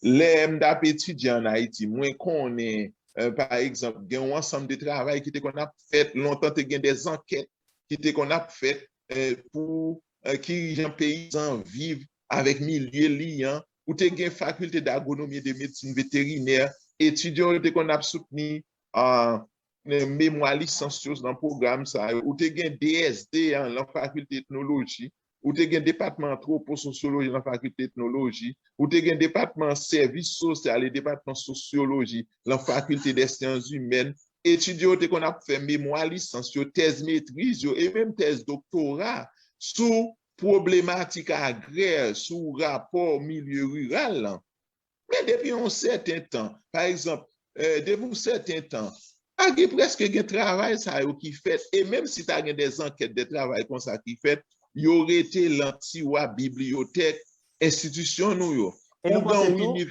lè m t ap etidye ann Ayiti, mwen konnen, eh, pa egzanp, gen yon ansanm de travay ki te konn ap fèt, lontan te gen de zankèt ki te konn ap fèt, eh, pou, eh, ki jan peyizan viv avèk milye li an. Ou te gen fakilte d'agwonomi e de medsin veterinè, etidyan yo te konn ap soutni, ah, memwa lisans yo nan pwogram sa yo. Ou te gen D S D an lan fakilte etnoloji. Ou te gen depatman antwopososyoloji lan fakilte etnoloji. Ou te gen depatman sèvis sosyal e depatman sosyoloji lan fakilte dè syans imèn. Etidyan yo te konn ap fè memwa lisans yo, tèz metriz yo e menm tèz doktora sou pwoblematik agrè, sou rapò milye riral lan. Men depi yon sèten tan, pa egzanp, eh, depi yon sèten tan, pa gen, prèske gen travay sa yo ki fèt, e menm si ta gen de zankèt de travay konsa ki fèt, yo rete lan tiwa bibliyotèk enstitisyon nou yo. E nou panse tou, wi.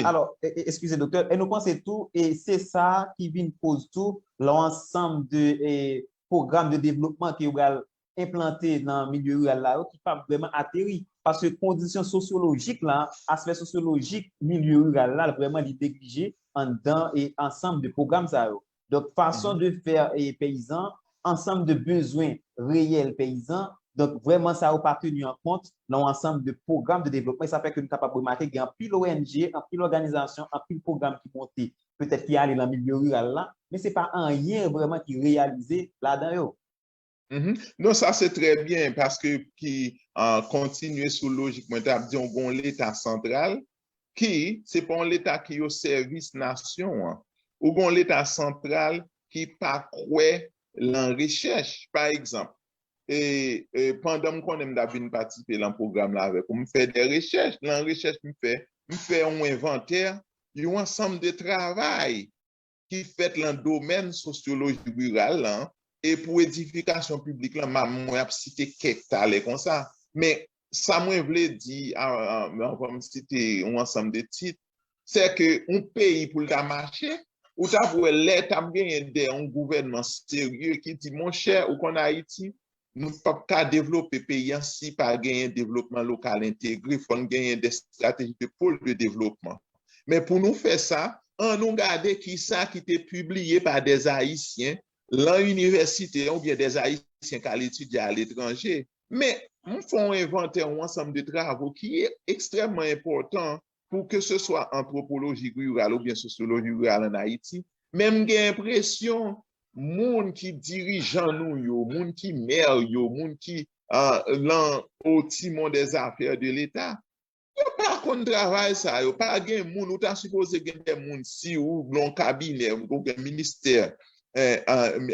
Alò, eskize doktè, e nou panse tou, e se sa ki vin koz tou lan ansanm de pwogram de devlopman ke yo pral enplante nan milye riral la yo ki p ap vrèman ateri. Paske kondisyon sosyolojik la, aspè sosyolojik milye riral la, vrèman li neglije anndan e ansanm de pwogram sa yo. Donk, fason de fè e peyizan, ansanm de bezwen reyèl peyizan, donk vrèman sa yo pa teni an kont nan yon ansanm de pwogram de devlopman. E sa fè ke nou kapab remake gen anpil O N G, anpil òganizasyon, anpil pwogram ki monte, petèt ki ale nan milye riral la, men se pa anyen vrèman ki reyalize ladan yo. Non, sa se trè byen, paske ki kontinye sou lojik mwen t ap di, w gen yon Leta santral ki se pa yon Leta ki o sèvis nasyon an. Ou gen yon Leta santral ki pa kwè lan rechèch. Pa egzanp, e, e, pandan m konnen m t ap vin patisipe lan pwogram la avèk ou, m fè de rechèch. Lan rechèch m fè, m fè yon envantè, yon ansanm de travay ki fèt lan domèn sosyoloji riral lan, e pou edifikasyon piblik lan, m a, mwen ap site kèk talè konsa. Men, sa mwen vle di, a, a, anvan m site yon ansanm de tit, se ke yon peyi pou l ta mache, ou t ap wè lè t ap genyen de yon gouvènman serye ki di, monchè, ou konn Ayiti, nou p ap ka devlope peyi an si pa genyen devlopman lokal entegre, fò n genyen de estrateji de pôle de développement. Men pou nou fè sa, ann nou gade kisa ki te pibliye pa de Ayisyen lan inivèsite oubyen de Ayisyen k al etidye aletranje. Men, m fè yon envantè, yon ansanm de travo ki ekstrèmman enpòtan pou ke se swa antwopoloji riral oubyen sosyoloji riral ann Ayiti. Men m gen enpresyon moun ki dirijan nou yo, moun ki mè yo, moun ki lan o timon dè zafè de Leta, yo pa konn travay sa yo. Pa gen moun, ou ta sipoze gen de moun, si ou lan yon kabinè, ou gen ministè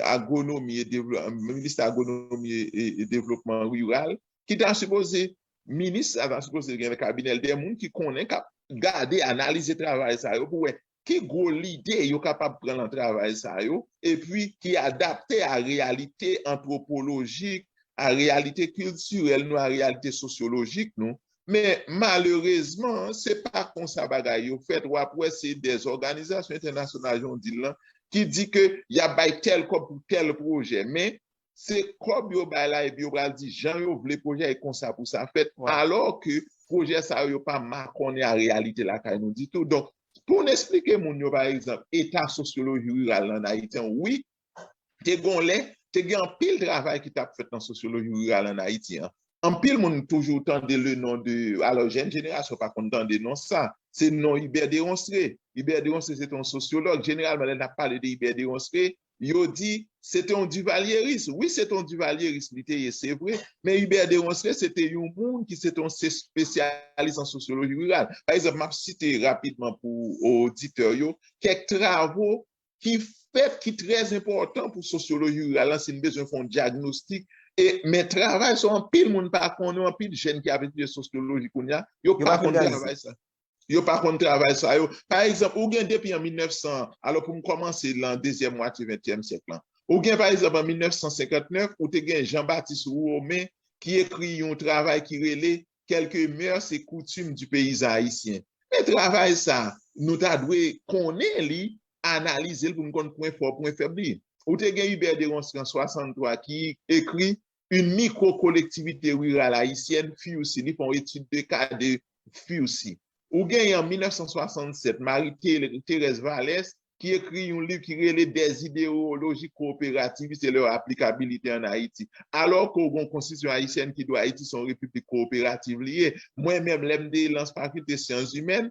agwonomi e devlopman, ministè agwonomi e devlopman riral, ki ta sipoze, minis sa ta sipoze gen kabinè l, de moun ki konnen, k ap gade, analize travay sa yo pou wè ki gwo lide yo kapab pran lan travay sa yo, epi ki adapte a reyalite antwopolojik, a reyalite kiltirèl nou, a reyalite sosyolojik nou. Men malerezman, se pa konsa bagay yo fèt. W ap wè se de òganizasyon entènasyonal, jan w di l lan, ki di ke y ap bay tèl kòb pou tèl pwojè, men se kòb yo bay la epi yo pral di jan yo vle pwojè e konsa pou sa fèt, alò ke pwojè sa yo, yo pa makònen a reyalite lakay nou ditou. Donk, pou n eksplike moun yo, pa egzanp, eta sosyoloji riral la ann Ayiti an, wi, te gon lè, te gen anpil travay ki t ap fèt nan sosyoloji riral ann Ayiti an. Anpil moun toujou tande le non de, alò, jèn jenerasyon pa konn tande non sa. Se non Hubert Deronceray. Hubert Deronceray se te yon sosyològ. Jeneralman, lè n ap pale de Hubert Deronceray, yo di se te yon divalyeris. Wi, se te yon divalyeris li te ye, se vre. Men Hubert Deronceray se te yon moun ki se te yon espesyalis an sosyoloji riral. Pa egzanp, m ap site rapidman pou oditè yo kèk travo ki fèt, ki trè enpòtan pou sosyoloji riral la, si n bezwen fè yon dyagnostik. E, men travay sa, anpil moun pa konnen, anpil jèn ki ap etidye sosyoloji kounye a, yo pa konn travay sa. Yo pa konn travay sa yo. Pa egzanp, ou gen depi an mil nèf san, alò pou m kòmanse lan dezyèm mwatye ventyèm syèk lan. Ou gen, pa egzanp, an mil nèf san senkant nèf, ou te gen Jean-Baptiste Romain ki ekri yon travay ki rele Quelques mœurs et coutumes du paysan haïtien. Men travay sa, nou ta dwe konnen li, analize l pou n konn pwen fò, pwen fèb li. Ou te gen Hubert Deronceray an swasanntwa ki ekri Une micro-collectivité rurale haïtienne, Fiucy. Li fè yon etid de ka de Fiucy. Ou genyen an mil nèf san swasannsèt, Marie Thé- Thérèse Vallès, ki ekri yon liv ki rele Des idéologies coopérativistes et leur applicabilité en Haïti. Alò ke w gen yon konstitisyon ayisyèn ki di w Ayiti se yon repiblik kowoperativ li ye. Mwen menm, lè m te lan fakilte syans imèn,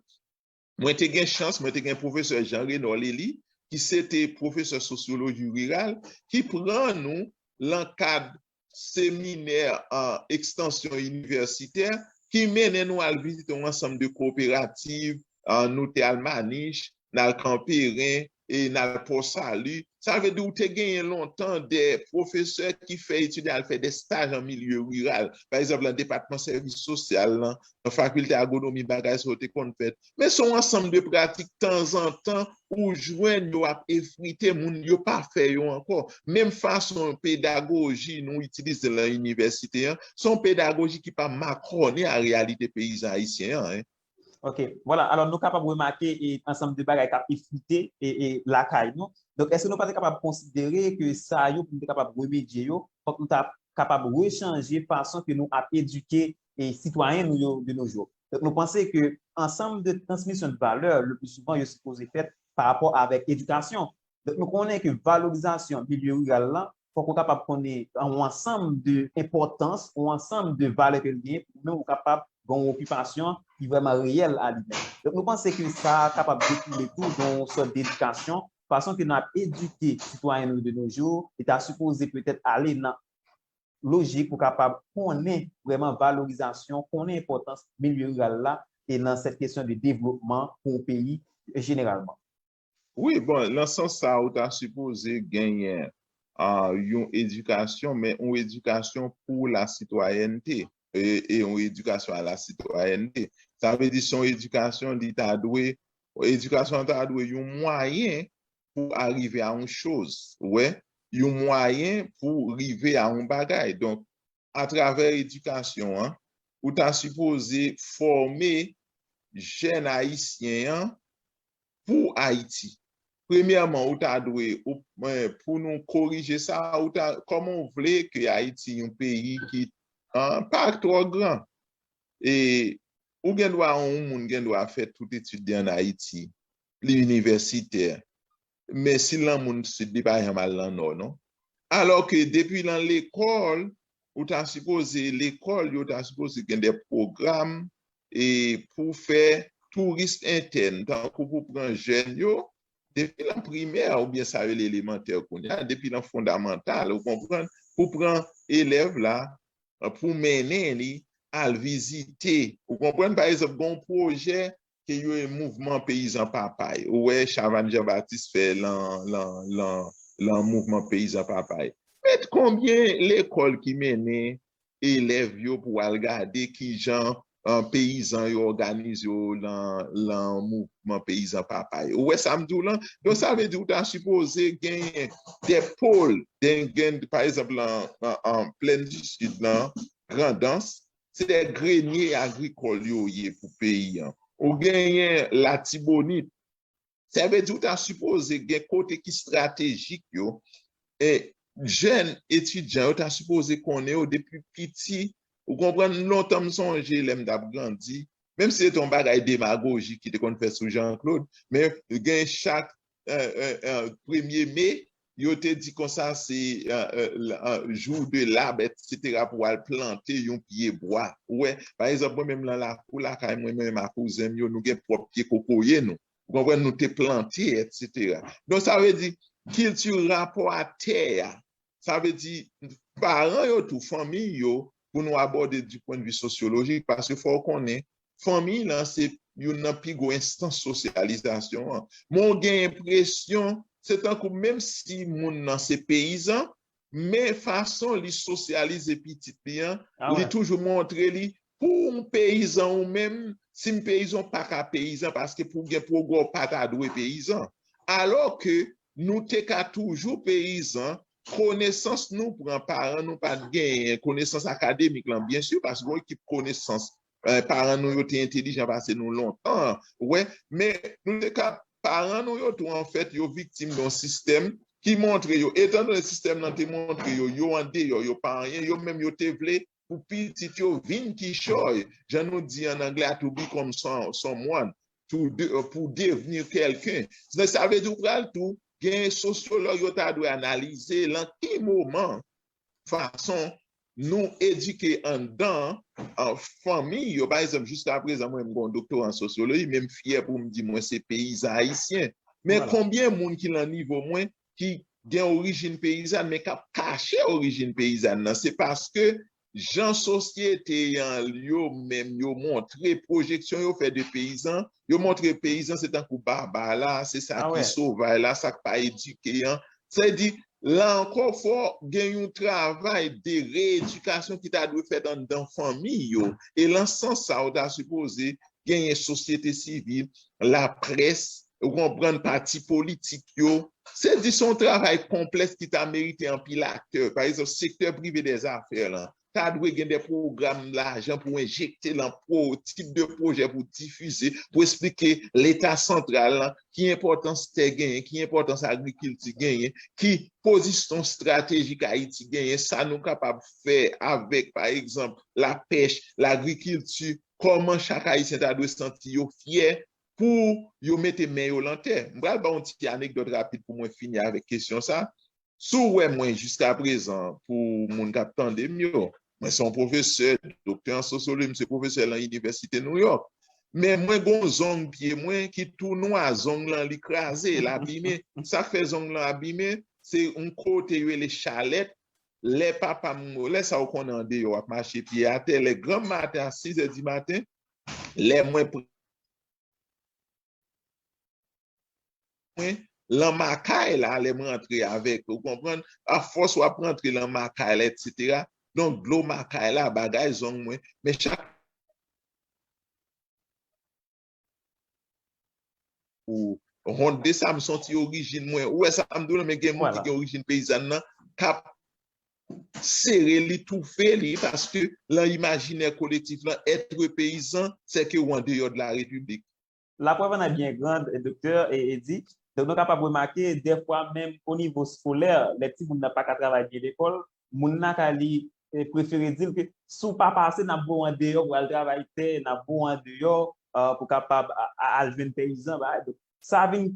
mwen te gen chans, mwen te gen pwofesè Jean Renor Lely, ki se te pwofesè sosyoloji riral, ki pran nou lan kad seminè an ekstansyon inivèsitè, ki mennen nou al vizite yon ansanm de kowoperativ, an, nou te al Manich, n al Kanperen, e n al Pòsali. Sa vle di ou te genyen lontan de pwofesè ki fè etidyan al fè de staj an milye riral. Pa egzanp, lan depatman sèvis sosyal lan, nan fakilte agronomi, bagay sa yo te konn fèt. Men se yon ansanm de pratik tanzantan ou jwenn yo ap efrite moun, yo pa fè yo ankò. Menm fason pedagoji nou itilize lan inivèsite an, se yon pedagoji ki pa makònen a reyalite peyizan ayisyen an, en. Ok, vwala. Alò, nou kapab remake e, ansanm de bagay k ap efrite e, e, lakay nou. Donk, èske nou pa te kapab konsidere ke sa yo, pou nou te kapab remedye yo, fòk nou ta kapab rechanje fason ke nou ap edike e, sitwayen nou yo de nos jours? Donk, nou panse ke ansanm de transmisyon de valè, le pli souvan, yo sipoze fèt pa rapò avèk edikasyon. Donk, nou konnen ke valorizasyon milye riral lan, fòk ou kapab konnen yon ansanm de enpòtans, yon ansanm de valè ke l genyen, pou menm ou kapab gen yon okipasyon ki vrèman reyèl a li menm. Donk, nou panse ke sa kapab dekoule tou de yon sòt dedikasyon, fason ke n ap edike sitwayen nou de nos jours, li ta sipoze petèt ale nan lojik pou kapab konnen vrèman valorizasyon, konnen enpòtans milye riral la, e nan sèt kesyon de devlopman pou yon peyi jeneralman. Wi, bon, lan sans sa, ou ta sipoze genyen, a, yon edikasyon, men yon edikasyon pou lasitwayènte, e, e yon edikasyon a lasitwayènte. Sa vle di se yon edikasyon, li ta dwe, edikasyon ta dwe yon mwayen pou arive a yon choz, ou wè, yon mwayen pou rive a yon bagay. Donk, atravè edikasyon an, ou ta sipoze fòme jèn ayisyen an pou Ayiti. Premyèman, ou ta dwe, ou, eh, pou nou korije sa, ou ta, kòman w vle ke Ayiti yon peyi ki, an, pa twò gran? E ou gen dwa, yon moun gen dwa fè tout etid li ann Ayiti, li inivèsitè, men si l nan moun Sid, li pa janm al nan Nò, non. Alò ke depi nan lekòl, ou ta sipoze, lekòl yo ta sipoze gen de pwogram e pou fè touris entèn, tankou pou pran jèn yo, depi nan primè oubyen sa yo rele elemantè kounye a, depi nan fondamantal, ou konprann, pou pran elèv la, pou mennen li al vizite. Ou konprann, pa egzanp, gen yon pwojè ke yo e mouvman peyizan papay. Ou wè Chavannes Jean Baptiste fè lan, lan, lan, lan mouvman peyizan papay. Men konbyen lekòl ki mennen elèv yo pou al gade kijan, eh, peyizan yo òganize yo lan, lan mouvman peyizan papay? Ou wè sa m di w lan? Donk, sa vle di ou ta sipoze genyen de pòl, gen, gen, pa egzanp, lan, an, an Plèn di Sid lan, Grandans, se de grenye agrikòl yo ye pou peyi an. Ou genyen Latibonit, Sa vle di ou ta sipoze gen kote ki estratejik yo, e jèn etidyan yo ta sipoze konnen yo depi piti. Ou konprann, lontan m sonje lè m t ap grandi, menm si se te yon bagay demagoji ki te konn fèt sou Jean Claude, men gen chak premye me, yo te di konsa se jou de lab, etsetera, pou al plante yon pye bwa. Ou wè, pa egzanp, mwen menm nan lakou lakay mwen, mwen menm ak kouzen m yo, nou gen pwòp pye kokoye nou. Ou konprann, nou te plante, etsetera. Donk, sa vle di, kilti rapò a tè a, sa vle di, paran yo tou, fanmi yo, pou nou abòde du point de vue sosyolojik, paske fò w konnen, fanmi lan se youn nan pi gwo enstans sosyalizasyon an. Men w gen enpresyon, se tankou menm si moun nan se peyizan, men fason li sosyalize pitit li an, li toujou montre li, pou yon peyizan ou menm, si m peyizan, w pa ka peyizan, paske pou w gen pwogrè, w pa ta dwe peyizan. Alò ke nou te ka toujou peyizan, konesans nou pran, paran nou pa t genyen, konesans akademik lan, byen si, paske yon ekip konesans, paran nou yo te entelijan pase nou lontan, ou wè, men nou te ka, paran nou yo tou, anfèt, yo viktim de yon sistèm ki montre yo, etandone sistèm lan te montre yo, yo andeyò, yo pa anyen, yo menm yo te vle pou pitit yo vin kichòy, jan nou di an anglè, to become someone, pou devni kèlken. Sa vle di ou pral tou gen sosyològ yo ta dwe analize lan ki moman fason nou edike anndan fanmi yo. Pa egzanp, jiska prezan, mwen, m gen yon doktora an sosyoloji, men m fyè pou m di mwen se peyizan ayisyen. Men konbyen moun ki lan nivo mwen ki gen orijin peyizàn, men k ap kache orijin peyizàn nan? Se paske jan sosyete an yo menm yo montre pwojeksyon yo fè de peyizan, yo montre peyizan se tankou babala, se sa ki sovaj la, sa k pa edike an. Sa vle di, la ankò, fò gen yon travay de reyedikasyon ki ta dwe fèt anndan fanmi yo. E lan sans sa, ou ta sipoze genyen sosyete sivil, laprès, ou konprann, pati politik yo. Se di se yon travay konplèks ki ta merite anpil aktè. Pa egzanp, sektè prive dèzafè lan ta dwe gen de pwogram lajan pou enjekte lan tip de pwojè pou difize, pou esplike Leta santral lan ki enpòtans tè genyen, ki enpòtans agrikilti genyen, ki pozisyon estratejik Ayiti genyen, sa nou kapab fè avèk, pa egzanp, lapèch, lagrikilti, kòman chak Ayisyen ta dwe santi yo fyè pou yo mete men yo lan tè. M pral ba w yon ti anekdòt rapid pou mwen fini avèk kesyon sa. Si w wè mwen jiska prezan, pou moun k ap tande m yo, mwen se yon pwofesè, doktè an sosyoloji, m se pwofesè lan Inivèsite New York. Men mwen gon zong pye mwen ki tou nwa, zong lan li kraze, l abime. Sa k fè zong lan abime, se yon kote yo rele chalèt. Lè papa m, lè sa ou konnen andeyò w ap mache pye atè, lè granm maten a sizè di maten, lè mwen pran mwen, lan makay la, lè m rantre avèk, ou konprann, afòs w ap rantre lan makay la, etsetera. Donk, dlo makay la, bagay zong mwen, men chak ou honte de sa, m santi orijin mwen. Ou wè sa m di w lan, men gen moun ki gen orijin peyizàn nan, k ap sere li, toufe li, paske lan imajinè kolektif lan, être paysan, c'est que ou andeyò de la République. La preuve en est bien grande, doktè Eddy. Donk, nou kapab remake, dèfwa menm o nivo eskolè, lè timoun nan pa ka travay byen lekòl, moun nan ka li prefere di l ke si w pa pase, n ap voye w andeyò pou al travay tè, n ap voye w andeyò pou kapab al jwenn peyizan. Sa vin,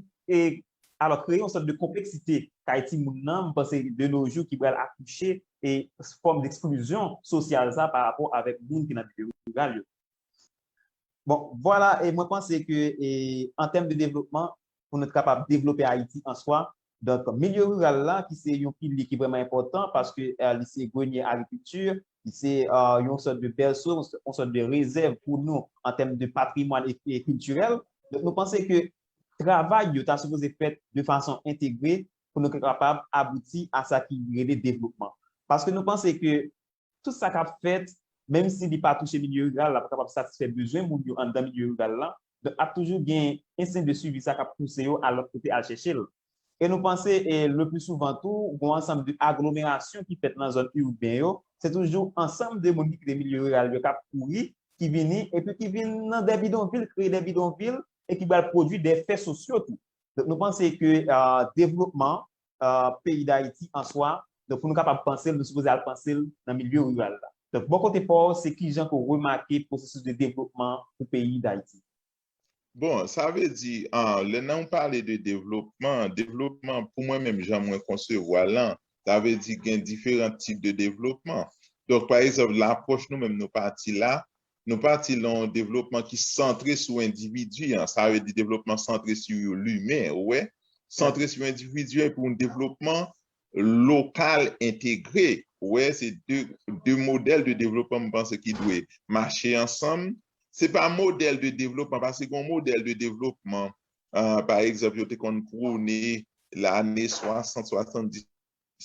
alò, kreye yon sòt de konpleksite kay timoun nan, m panse, de nos jours, ki pral akouche e fòm d'exclusion sociale sa pa rapò avèk moun ki nan milye riral yo. Bon, vwala, e mwen panse ke e, an tèm de devlopman, pou nou kapab devlope Ayiti an swa, donk, milye riral la, ki se yon pilye ki vrèman enpòtan, paske e, li se grenye agrikilti, li se e, yon sòt de bèso, yon sòt de rezèv pou nou an tèm de patrimwàn e, e kiltirèl. Donk, nou panse ke travay yo ta sipoze fèt de fason entegre pou nou kapab abouti a sa ki rele devlopman. Paske nou panse ke tout sa k ap fèt, menm si li pa touche milye riral la, pa kapab satisfè bezwen moun yo anndan milye riral la, donk ap toujou gen enstens de suivi sa k ap pouse yo al lòt kote al chèche l. E nou panse, e le pli souvan tou, gen yon ansanm de aglomerasyon ki fèt nan zòn iben yo, se toujou ansanm de moun ki kite milye riral yo k ap kouri, ki vini, epi ki vin nan de bidonvil, kreye de bidonvil, e ki pral pwodui de fè sosyo tou. Donk, nou panse ke, euh, devlopman, euh, peyi Dayiti an swa, donk, pou nou kapab panse l, nou sipoze al panse l nan milye riral la. Donk, bò kote pa w, se kijan ke w remake pwosesis de devlopman pou peyi Dayiti? Bon, sa vle di, ah, lè nou pale de devlopman, devlopman, pou mwen menm, jan mwen konsevwa l lan, sa vle di gen diferan tip de devlopman. Donk, pa egzanp, lapwòch nou menm nou pati la, nou pati lan yon devlopman ki santre sou endividi an, sa vle di devlopman santre sou limen, ou wè, santre sou endividi an, epi yon devlopman lokal entegre. Ou wè, se de, de modèl de devlopman, m panse, ki dwe mache ansanm. Se pa modèl de devlopman, paske gen yon modèl de devlopman, ah, pa egzanp, yo te konn pwone lane swasant, swasanndis,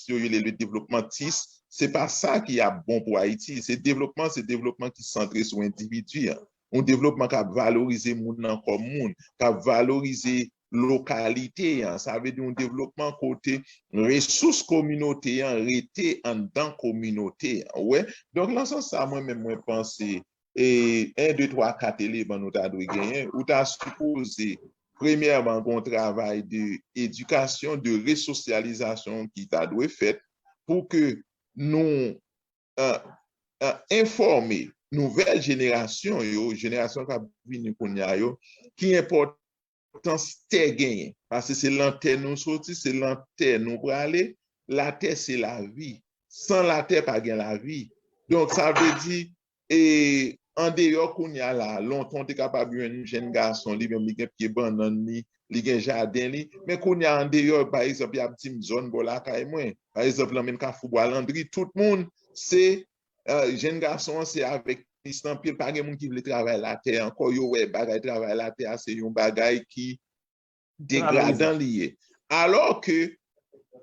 yo rele le devlopmantis, se pa sa ki ap bon pou Ayiti. Se devlopman, se devlopman ki santre sou endividi an. Yon devlopman k ap valorize moun nan kòm moun, k ap valorize lokalite an. Sa vle di yon devlopman kote resous kominote an rete anndan kominote an. Ou wè? Donk, nan sans sa, mwen menm, mwen panse, e, en, de, twa, kat eleman nou ta dwe genyen, ou ta sipoze, premyèman, gen yon travay de edikasyon, de resosyalizasyon ki ta dwe fèt pou ke nou, euh, euh, enfòme nouvèl jenerasyon yo, jenerasyon k ap vini kounye a yo, ki enpòtans tè genyen. Paske se lan tè nou soti, se lan tè nou prale. Latè se lavi. San latè, pa gen lavi. Donk, sa vle di, e andeyò kounye a la, lontan w te kapab jwenn yon jèn gason, li menm li gen pye bannann li, li gen jaden li, men kounye a andeyò, pa egzanp, y ap di m zòn bò lakay mwen, pa egzanp, lan menm Kafou Bwa Landri, tout moun, se, euh, jèn gason an, se avèk plis nan pye l, pa gen moun ki vle travay latè ankò, yo wè bagay travay latè a, se yon bagay ki degradan li ye. Alò ke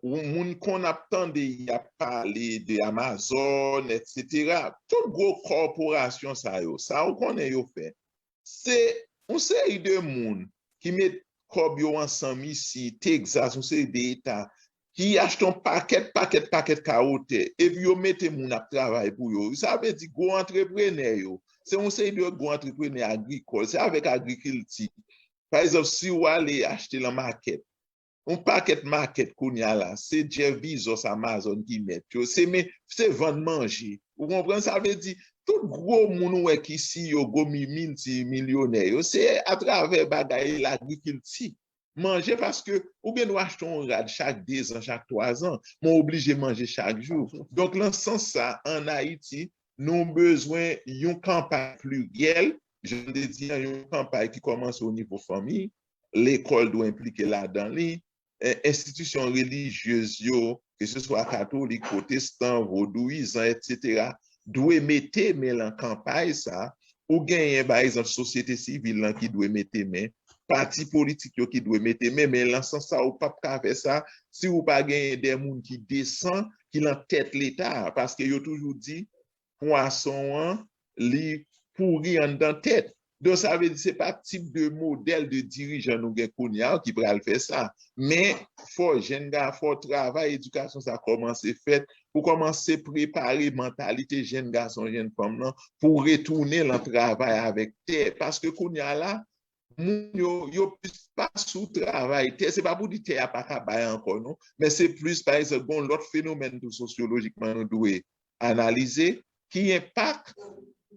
moun konn ap tande y ap pale de Amazon, etsetera. Tout gwo kòporasyon sa yo, sa ou konnen yo fè, se yon seri de moun ki met kòb yo ansanm isi, Texas, yon seri de eta, ki achte yon pakèt, pakèt, pakèt kawo tè, epi yo mete moun ap travay pou yo. Sa vle di gwo antreprenè yo, se yon seri de gwo antreprenè agrikòl, se avèk agrikilti. Pa egzanp, si w ale achte lan makèt, yon pakèt makèt kounye a la, se Jeff Bezos Amazon ki mèt yo, se men, se vann manje. Ou konprann? Sa vle di, tout gwo moun ou wè ki C E O, gwo mi-, miltimilyonè yo, se atravè bagay lagrikilti. Manje, paske ou gen dwa achte yon rad chak dezan, chak twazan, men w oblije manje chak jou. Donk, lan sans sa, ann Ayiti, nou bezwen yon kanpay pliryèl, jan m te di an, yon kanpay ki kòmanse o nivo fanmi, lekòl dwe enplike ladan li, en-, enstitisyon relijyez yo, keseswa katolik, pwotestan, vodouyizan, etsetera, dwe mete men lan kanpay sa, ou genyen, pa egzanp, sosyete sivil lan ki dwe mete men, pati politik yo ki dwe mete men, men lan sans sa, ou p ap ka fè sa si ou pa genyen de moun ki desan, ki lan tèt Leta a, paske yo toujou di, pwason an, li pouri anndan tèt. Donk, sa vle di, se pa tip de modèl de dirijan nou gen kounye a ki pral fè sa. Men, fò jèn ga-, fò travay edikasyon sa kòmanse fèt pou kòmanse prepare mantalite jèn gason, jèn fanm lan pou retounen lan travay avèk tè. Paske kounye a la, moun yo, yo plis pa sou travay tè. Se pa pou di tè a pa ka bay ankò, non. Men se plis, pa egzanp, gon lòt fenomèn tou sosyolojikman nou dwe analize, ki enpak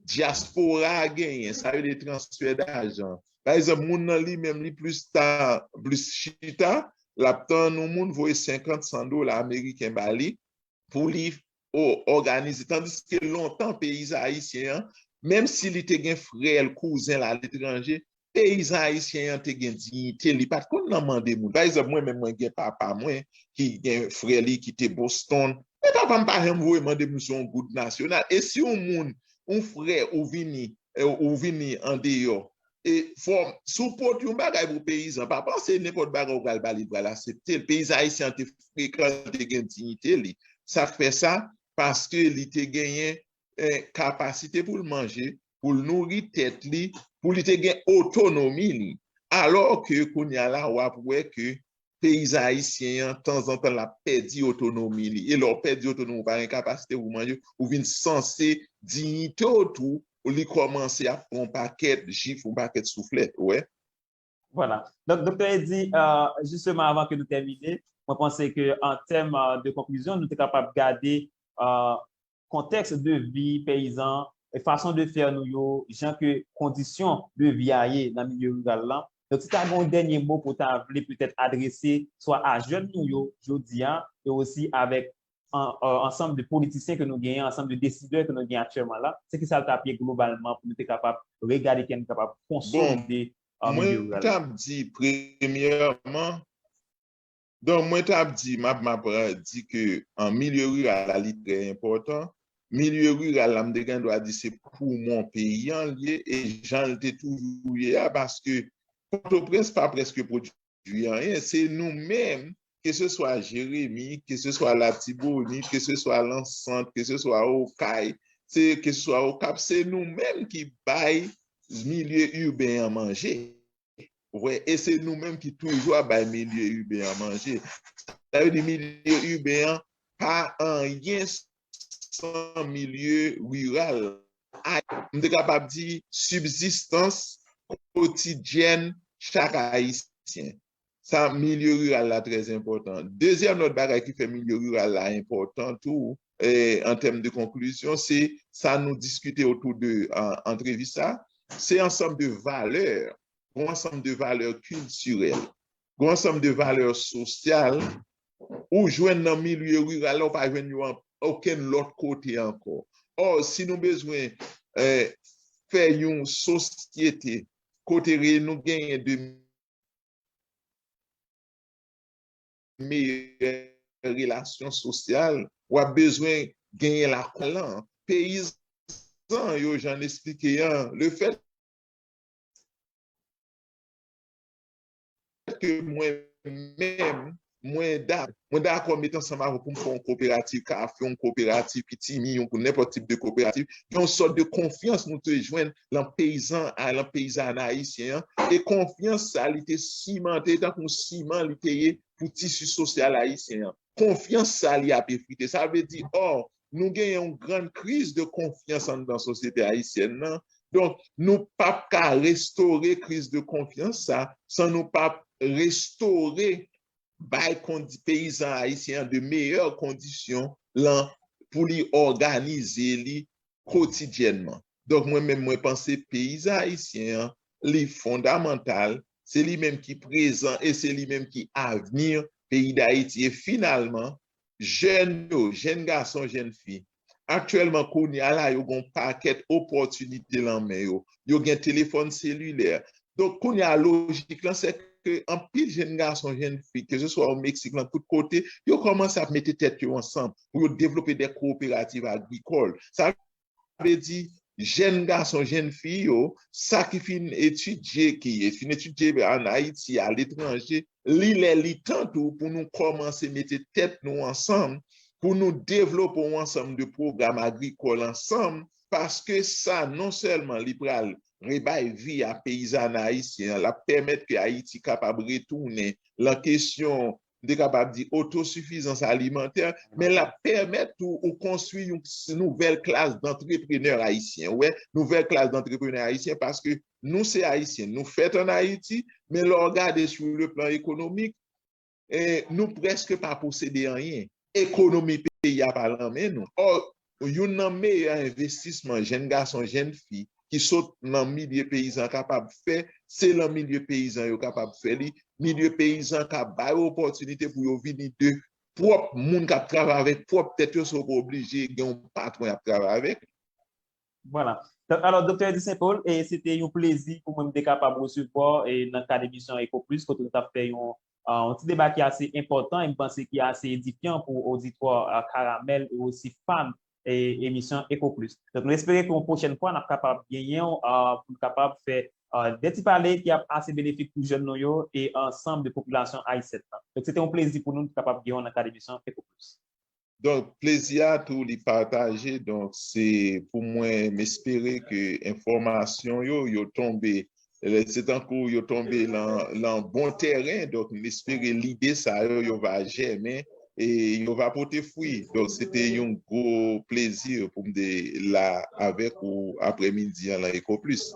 dyaspora a genyen, sa yo rele transfè dajan. Pa egzanp, moun nan li menm, li plis ta, plis chita, l ap tann yon moun voye senkant, san dola ameriken ba li, pou li, o, òganize. Tandiske lontan, peyi ayisyen an, menm si li te gen frè l, kouzen l aletranje, peyi ayisyen an te gen diyite, li pa t konn nan mande moun. Pa egzanp, mwen menm, mwen gen papa mwen ki gen frè li ki te Boston. Men papa m pa janm voye mande m sou yon goud nasyonal. E si yon moun, yon frè ou vini, e, ou vini andeyò, e fò, si w pot yon bagay pou peyizan, pa panse nenpòt bagay ou pral ba li, li pral aksepte l. Peyi ayisyen an te frekan, li te gen diyite li. Sa k fè sa? Paske li te genyen, eh, kapasite pou l manje, pou l nouri tèt li, pou li te gen otonomi li. Alò ke kounye a la, w ap wè ke peyi ayisyen an, tanzantan, l ap pèdi otonomi li. E lè w pèdi otonomi, ou pa gen kapasite pou manje, ou vin sanse diyite w tou, li kòmanse ap pran yon pakèt jif, yon pakèt souflèt, ou wè. Vwala. Donk, Doktè Eddy, euh, jisteman, avan ke nou tèmine, mwen panse ke an tèm, euh, de konklizyon, nou te kapab gade, euh, kontèks de vi peyizan, e fason de fè nou yo, jan ke kondisyon de vi a ye nan milye riral la. Donk, si ta gen yon dènye mo ke w ta vle petèt adrese, swa a jèn nou yo, jodi a, e osi avèk an, an, ansanm de politisyen ke nou genyen, ansanm de desidè ke nou genyen aktyèlman la, se ki sa l t ap ye globalman pou nou te kapab regade kijan nou kapab konsolide, euh, milye riral la? Bon, mwen t ap di, premyèman, donk, mwen t ap di, m ap, m ap, euh, di ke an milye riral la, li trè enpòtan. Milye riral la, m te gen dwa di se poumon peyi an l ye, e jan l te toujou ye a, paske Pòtoprens pa prèske pwodui anyen. Se nou menm, keseswa Jeremi, keseswa Latibonit, keseswa Lansant, keseswa Okay, se, keseswa Okap, se nou menm ki bay milye iben an manje. Ou wè, e se nou menm ki toujou ap bay milye iben an manje. Sa vle di milye iben an pa anyen san milye riral. A, m te kapab di sibzistans kotidyèn chak Ayisyen. Sa, milye riral la trè enpòtan. Dezyèm lòt bagay ki fè milye riral la enpòtan tou, eh, an tèm de konklizyon, se sa nou diskite otou de, ah, antrevis la, se ansanm de valè, yon ansanm de valè kiltirèl, yon ansanm de valè sosyal, ou jwenn nan milye riral la, ou pa jwenn yo an okenn lòt kote ankò. Ò, si nou bezwen, eh, fè yon sosyete kote re-, nou genyen de meyè relasyon sosyal, w ap bezwen genyen lakou lan. Peyizan yo, jan n esplike an, lefèt ke mwen menm, mwen da-, mwen dakò met ansanm avè w pou m fè yon koperativ kafe, yon koperativ pitimi, yon, pou nenpòt tip de koperativ, yon sòt de konfyans nou te jwenn lan peyizan, a, lan peyizan ayisyen an, e konfyans sa, li te simante tankou yon siman li te ye pou tisi sosyal ayisyen an. Konfyans sa, li ap efrite. Sa vle di, ò, nou genyen yon grann kriz de konfyans anndan sosyete ayisyèn nan. Donk, nou p ap ka restore kriz de konfyans sa san nou p ap restore, bay kondi-, peyizan ayisyen an de meyè kondisyon lan pou li òganize li kotidyènman. Donk, mwen menm, mwen panse peyizan ayisyen an, li fondamantal, se li menm ki prezan e se li menm ki avni peyi Dayiti. E finalman, jèn yo, jèn gason, jèn fi, aktyèlman, kounye a la, yo gen yon pakèt opòtinite lan men yo. Yo gen telefòn selilè. Donk, kounye a, lojik lan, se ke anpil jèn gason, jèn fi, keseswa o Meksik, lan tout kote, yo kòmanse ap mete tèt yo ansanm pou yo devlope de kooperativ agrikòl. Sa vle di, jèn gason, jèn fi yo, sa ki fin etidye, ki fin etidye ann Ayiti, aletranje, li lè, li tan tou pou nou kòmanse mete tèt nou ansanm, pou nou devlope yon ansanm de pwogram agrikòl ansanm, paske sa, non sèlman li pral rebay vi a peyizan ayisyen an, l ap pèmèt ke Ayiti kapab retounen lan kesyon, m te kapab di, otosifizans alimantè, men l ap pèmèt tou ou konstwi yon s-, nouvèl klas dantreprenè ayisyen. Ou wè, nouvèl klas dantreprenè ayisyen, paske nou se Ayisyen, nou fèt ann Ayiti, men lè w gade sou le plan ekonomik, e, nou prèske pa posede anyen. Ekonomi peyi a pa lan men nou. Ò, youn nan meyè envestisman jèn gason, jèn fi ki sot nan milye peyizan kapab fè, se lan milye peyizan yo kapab fè li. Milye peyizan ka ba yo opòtinite pou yo vini de pwòp moun k ap travay avèk pwòp tèt yo, san yo pa oblije gen yon patwon y ap travay avèk. Vwala. Donk, alò, Doktè Eddy Saint Paul, e se te yon plezi pou mwen m te kapab resevwa w, e nan kad emisyon Eco Plus, kote nou t ap fè yon, ah, yon ti deba ki ase enpòtan, e m panse ki ase edifyan pou oditwa, ah, Karamèl e osi fan, e, emisyon Eco Plus. Donk, nou espere ke yon pwochèn fwa, n ap kapab genyen w, ah, pou n kapab fè, ah, de ti pale ki ap ase benefik pou jèn nou yo e ansanm de popilasyon ayisyèn nan. Donk, se te yon plezi pou nou, nou kapab genyen w nan kad emisyon Eco Plus. Donk, plezi a tou li pataje. Donk, se pou mwen, m espere ke enfòmasyon yo, yo tonbe, se tankou yo tonbe lan, lan bon tèren. Donk, m espere lide sa yo, yo va jèmen e yo va pote fwi. Donk, se te yon gwo plezi pou m te la avèk ou aprèmidi an lan Eco Plus.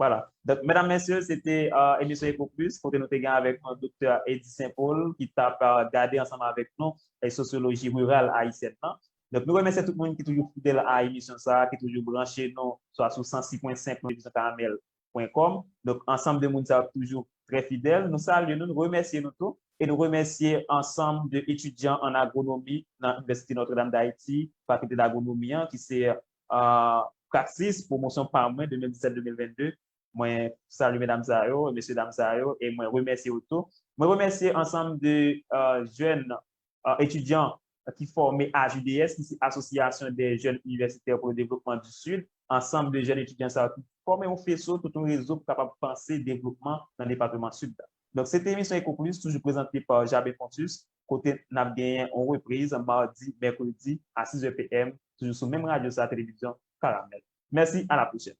Vwala. Donk, medam, mesye, se te uh, emisyon Eko Plis, kote nou te gen avèk nou Doktè Eddy Saint Paul, ki t ap uh, gade ansanm avèk nou e sosyoloji riral ayisyèn nan. Donk, nou remèsye tout moun ki toujou fidèl a emisyon sa, ki toujou branche nou, swa sou san sis pwen senk nou, emisyon karamèl pwen kòm. Donk, ansanm de moun sa yo toujou trè fidèl. Nou salye nou, nou remèsye nou tou. E nou remèsye ansanm de etidyan an agronomi nan Inivèsite Notre Dame d'Haïti, Fakilte d'Agronomi an, ki se uh, Praxis, pwomosyon pa mwen, de mil disèt de mil vennde. Mwen salye medam sa yo, mesye dam sa yo, e mwen remèsye yo tou. Mwen remèsye ansanm de uh, jèn uh, etidyan ki fòme A J D S, ki se Association des Jeunes Universitaires pour le Développement du Sud, ansanm de jèn etidyan sa yo ki fòme yon feso, tout yon rezo pou kapab panse devlopman nan depatman Sid la. Donk, se te emisyon Eko Plis, toujou prezante pa Jaben Fontus, kote n ap genyen yon repriz madi, mèkredi a sis è p m, toujou sou menm radyo sa, televizyon Karamèl. Mèsi, a la pwochèn.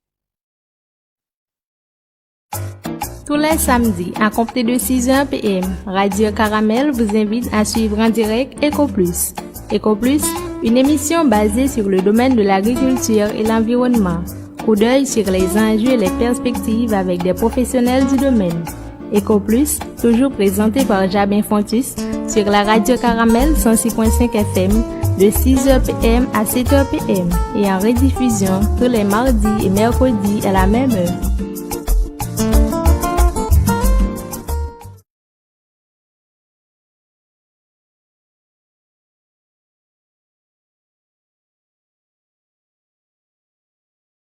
Tous les samedis, à compter de six heures p m, Radio Caramel vous invite à suivre en direct Eco Plus. Eco Plus, une émission basée sur le domaine de l'agriculture et l'environnement. Coup d'œil sur les enjeux et les perspectives avec des professionnels du domaine. Eco Plus, toujours présenté par Jabin Fontus, sur la radio Caramel cent six point cinq F M, de six heures p m à sept heures p m, et en rediffusion tous les mardis et mercredis à la même heure.